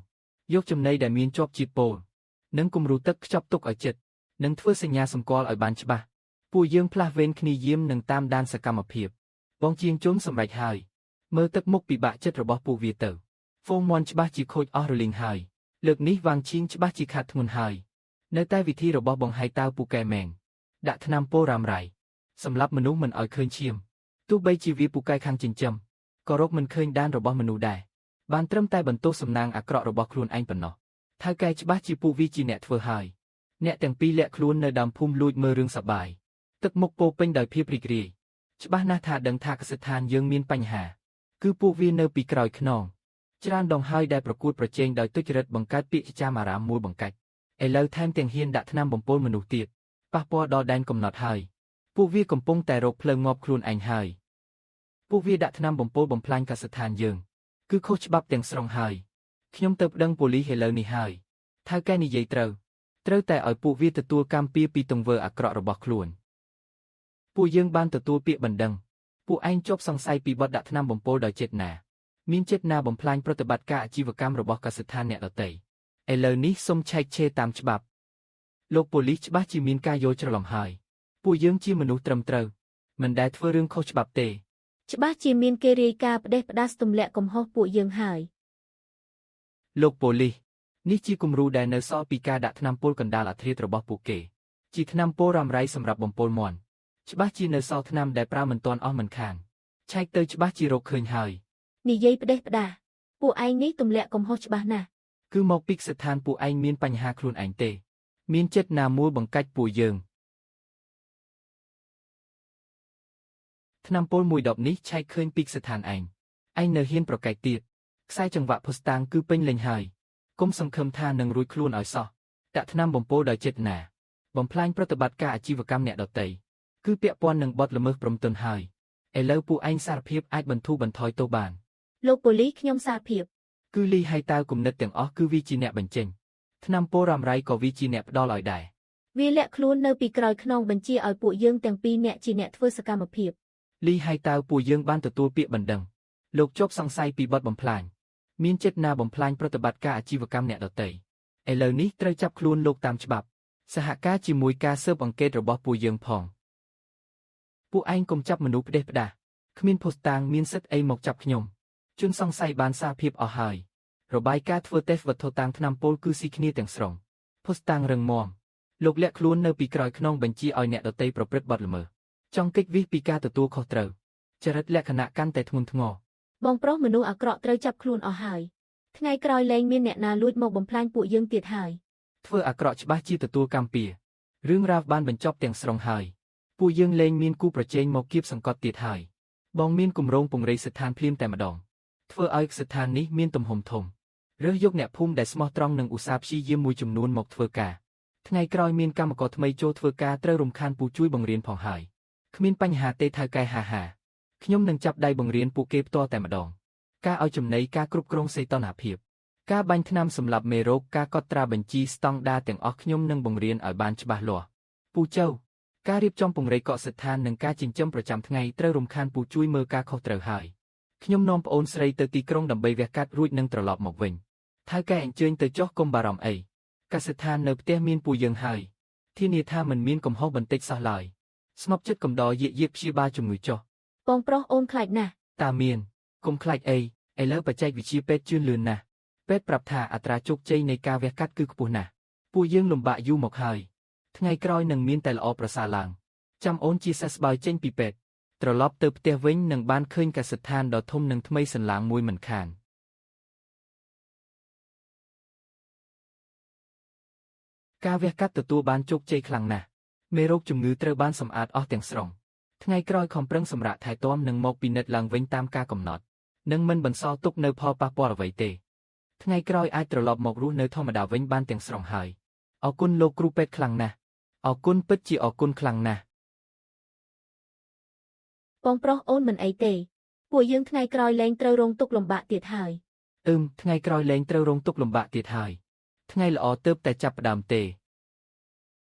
Speaker 2: យកចំណីដែលមានជាប់ជាតិពុលនិងគំរូទឹកខ្ចប់ទុកឲ្យជិតនិងធ្វើសញ្ញាសម្គាល់ឲ្យបានច្បាស់ពួកយើងផ្លាស់វេនគ្នាយាមនិងតាមដានសកម្មភាពបងជាងជុំសម្រេចហើយមើលទឹកមុខពិបាកចិត្តរបស់ពួកវាទៅហ្វូងមន់ច្បាស់ជាខូចអស់រលីងហើយលើកនេះវាងឈៀងច្បាស់ជាខាត់ធ្ងន់ហើយនៅតែវិធីរបស់បងហៃតាវពូកែមែងដាក់ថ្នាំពុលរ៉ាំរ៉ៃសម្រាប់មនុស្សមិនឲ្យឃើញឈាមទោះបីជាវាពូកែខាងចិញ្ចឹមក៏រកមិនឃើញដានរបស់មនុស្សដែរបានត្រឹមតែបន្ទោសសំណាងអាក្រក់របស់ខ្លួនឯងប៉ុណ្ណោះថៅកែច្បាស់ជាពួកវាជាអ្នកធ្វើហើយអ្នកទាំងពីរលាក់ខ្លួននៅដើមភូមិលួចមើលរឿងសប្បាយទឹកមុខពោពេញដោយភាពរីករាយច្បាស់ណាស់ថាដឹងថាកសិដ្ឋានយើងមានបញ្ហាគឺពួកវានៅពីក្រោយខ្នងច្រើនដងហើយដែលប្រកួតប្រជែងដោយទុច្ចរិតបង្កើតពាក្យចាមអារាមមួយបង្កាច់ឥឡូវថែមទាំងហ៊ានដាក់ថ្នាំបំពុលមនុស្សទៀតប៉ះពាល់ដល់ដែនកំណត់ហើយពួកវាកំពុងតែរកផ្លូវងាប់ខ្លួនឯងហើយពួកវាដាក់ថ្នាំបំពុលបំផ្លាញកសិដ្ឋានយើងគឺខុសច្បាប់ទាំងស្រុងហើយខ្ញុំទៅប្តឹងប៉ូលីសឥឡូវនេះហើយថៅកែនិយាយត្រូវត្រូវតែឲ្យពួកវាទទួលកម្មពៀពីទង្វើអាក្រក់របស់ខ្លួនពួកយើងបានទទួលពាក្យបណ្ដឹងពួកឯងជាប់សង្ស័យពីបទដាក់ថ្នាំបំពុលដោយចេតនាមានចេតនាបំផ្លាញប្រតិបត្តិការអាជីវកម្មរបស់កសិដ្ឋានអ្នកដទៃឥឡូវនេះសូមឆែកឆេរតាមច្បាប់លោកប៉ូលីសច្បាស់ជាមានការយល់ច្រឡំហើយពួកយើងជាមនុស្សត្រឹមត្រូវមិនដែលធ្វើរឿងខុសច្បាប់ទេ
Speaker 1: ច្បាស់ជាមានគេរាយការណ៍ផ្ដេសផ្ដាសទម្លាក់កំហុសពួកយើងហើយ
Speaker 2: លោកប៉ូលីសនេះជាគំរូដែលនៅសល់ពីការដាក់ថ្នាំពុលកណ្ដាលអាធ្រាត្ររបស់ពួកគេជាថ្នាំពុលរ៉ាំរ៉ៃសម្រាប់បំពុលមាន់ច្បាស់ជានៅសល់ថ្នាំដែលប្រើមិនទាន់អស់មិនខានឆែកទៅច្បាស់ជារកឃើញហើយ
Speaker 1: និយាយផ្ដេសផ្ដាសពួកឯងនេះទម្លាក់កំហុសច្បាស់ណាស់
Speaker 2: គឺមកពីស្ថានពួកឯងមានបញ្ហាខ្លួនឯងទេមានចិត្តណាមួយបង្កាច់ពួកយើងថ្នាំពុលមួយដបនេះឆែកឃើញពីស្ថានឯងឯងនៅហ៊ានប្រកែកទៀតខ្សែចង្វាក់ភស្តុតាងគឺពេញលេញហើយគុំសង្ឃឹមថានឹងរួចខ្លួនឲ្យសោះដាក់ថ្នាំបំពុលដោយចេតនាបំផ្លាញប្រតិបត្តិការអាជីវកម្មអ្នកដទៃគឺពាក់ព័ន្ធនឹងបទល្មើសព្រំទនហើយឥឡូវពួកឯងសារភាពអាចបន្ធូរបន្ថយទោសបាន
Speaker 1: លោកប៉ូលីសខ្ញុំសារភាព
Speaker 2: គឺលីហៃតាវគំនិតទាំងអស់គឺវាជាអ្នកបញ្ចេញថ្នាំពុលរ៉ាំរ៉ៃក៏វាជាអ្នកផ្ដល់ឲ្យដែរ
Speaker 1: វាលាក់ខ្លួននៅពីក្រោយខ្នងបញ្ជាឲ្យពួកយើងទាំងពីរអ្នកជាអ្នកធ្វើសកម្មភាព
Speaker 2: លីហៃតាវពួកយើងបានទទួលពាក្យបណ្ដឹងលោកជាប់សង្ស័យពីបទបំផ្លាញមានចេតនាបំផ្លាញប្រតិបត្តិការអាជីវកម្មអ្នកដទៃឥឡូវនេះត្រូវចាប់ខ្លួនលោកតាមច្បាប់សហការជាមួយការស៊ើបអង្កេតរបស់ពួកយើងផងពួកឯងកុំចាប់មនុស្សផ្ដេសផ្ដាសគ្មានភស្តុតាងមានសិទ្ធិអីមកចាប់ខ្ញុំជនសង្ស័យបានសារភាពអស់ហើយរបាយការណ៍ធ្វើតេស្តវត្ថុតាងថ្នាំពុលគឺស៊ីគ្នាទាំងស្រុងភស្តុតាងរឹងមាំលោកលាក់ខ្លួននៅពីក្រោយខ្នងបញ្ជាឲ្យអ្នកដទៃប្រព្រឹត្តបទល្មើសចង់គេចវេះពីការទទួលខុសត្រូវចរិតលក្ខណៈកាន់តែធ្ងន់ធ្ងរ
Speaker 1: បងប្រុសមនុស្សអាក្រក់ត្រូវចាប់ខ្លួនអស់ហើយថ្ងៃក្រោយលែងមានអ្នកណាលួចមកបំផ្លាញពួកយើងទៀតហើយ
Speaker 2: ធ្វើអាក្រក់ច្បាស់ជាទទួលកម្មពៀរឿងរ៉ាវបានបញ្ចប់ទាំងស្រុងហើយពួកយើងលែងមានគូប្រជែងមកគៀបសង្កត់ទៀតហើយបងមានគម្រោងពង្រីកស្ថានភ្លាមតែម្ដងធ្វើឲ្យស្ថាននេះមានទំហំធំរើសយកអ្នកភូមិដែលស្មោះត្រង់និងឧស្សាហ៍ព្យាយាមមួយចំនួនមកធ្វើការថ្ងៃក្រោយមានកម្មករថ្មីចូលធ្វើការត្រូវរំខានពូជួយបង្រៀនផងហើយគ្មានបញ្ហាទេថៅកែហាហាខ្ញុំនឹងចាប់ដៃបង្រៀនពួកគេផ្ទាល់តែម្ដងការឲ្យចំណីការគ្រប់គ្រងសីតុណ្ហភាពការបាញ់ថ្នាំសម្លាប់មេរោគការកត់ត្រាបញ្ជីស្តង់ដារទាំងអស់ខ្ញុំនឹងបង្រៀនឲ្យបានច្បាស់លាស់ពូចៅការរៀបចំពង្រីកកសិដ្ឋាននិងការចិញ្ចឹមប្រចាំថ្ងៃត្រូវរំខានពូជួយមើលការខុសត្រូវហើយខ្ញុំនាំប្អូនស្រីទៅទីក្រុងដើម្បីវះកាត់រួចនឹងត្រឡប់មកវិញថៅកែអញ្ជើញទៅចុះកុំបារម្ភអីកសិដ្ឋាននៅផ្ទះមានពូយើងហើយធានាថាមិនមានកំហុសបន្តិចសោះឡើយស្ងប់ចិត្តកំដរយាកយាកព្យាបាលជំងឺចុះ
Speaker 1: បងប្រុសអូនខ្លាចណាស់
Speaker 2: តាមាន កុំខ្លាចអីឥឡូវបច្ចេកវិទ្យាពេទ្យជឿនលឿនណាស់ពេទ្យប្រាប់ថាអត្រាជោគជ័យនៃការវះកាត់គឺខ្ពស់ណាស់ពួកយើងលំបាកយូរមកហើយថ្ងៃក្រោយនឹងមានតែល្អប្រសើរឡើងចាំអូនជាសះស្បើយចេញពីពេទ្យត្រឡប់ទៅផ្ទះវិញនឹងបានឃើញកសិដ្ឋានដ៏ធំនិងថ្មីសន្លាងមួយមិនខានការវះកាត់ទទួលបានជោគជ័យខ្លាំងណាស់មេរោគជំងឺត្រូវបានសម្អាតអស់ទាំងស្រុងថ្ងៃក្រោយខំប្រឹងសម្រាកថែទាំនិងមកពិនិត្យឡើងវិញតាមការកំណត់នឹងមិនបន្សល់ទុកនៅផលប៉ះពាល់អ្វីទេថ្ងៃក្រោយអាចត្រឡប់មករស់នៅធម្មតាវិញបានទាំងស្រុងហើយអរគុណលោកគ្រូពេទ្យខ្លាំងណាស់អរគុណពិតជាអរគុណខ្លាំងណាស់
Speaker 1: បងប្រុសអូនមិនអីទេពួកយើងថ្ងៃក្រោយលែងត្រូវរងទុក្ខលំបាកទៀតហើយ
Speaker 2: អឹមថ្ងៃក្រោយលែងត្រូវរងទុក្ខលំបាកទៀតហើយថ្ងៃល្អទើបតែចាប់ផ្ដើមទេ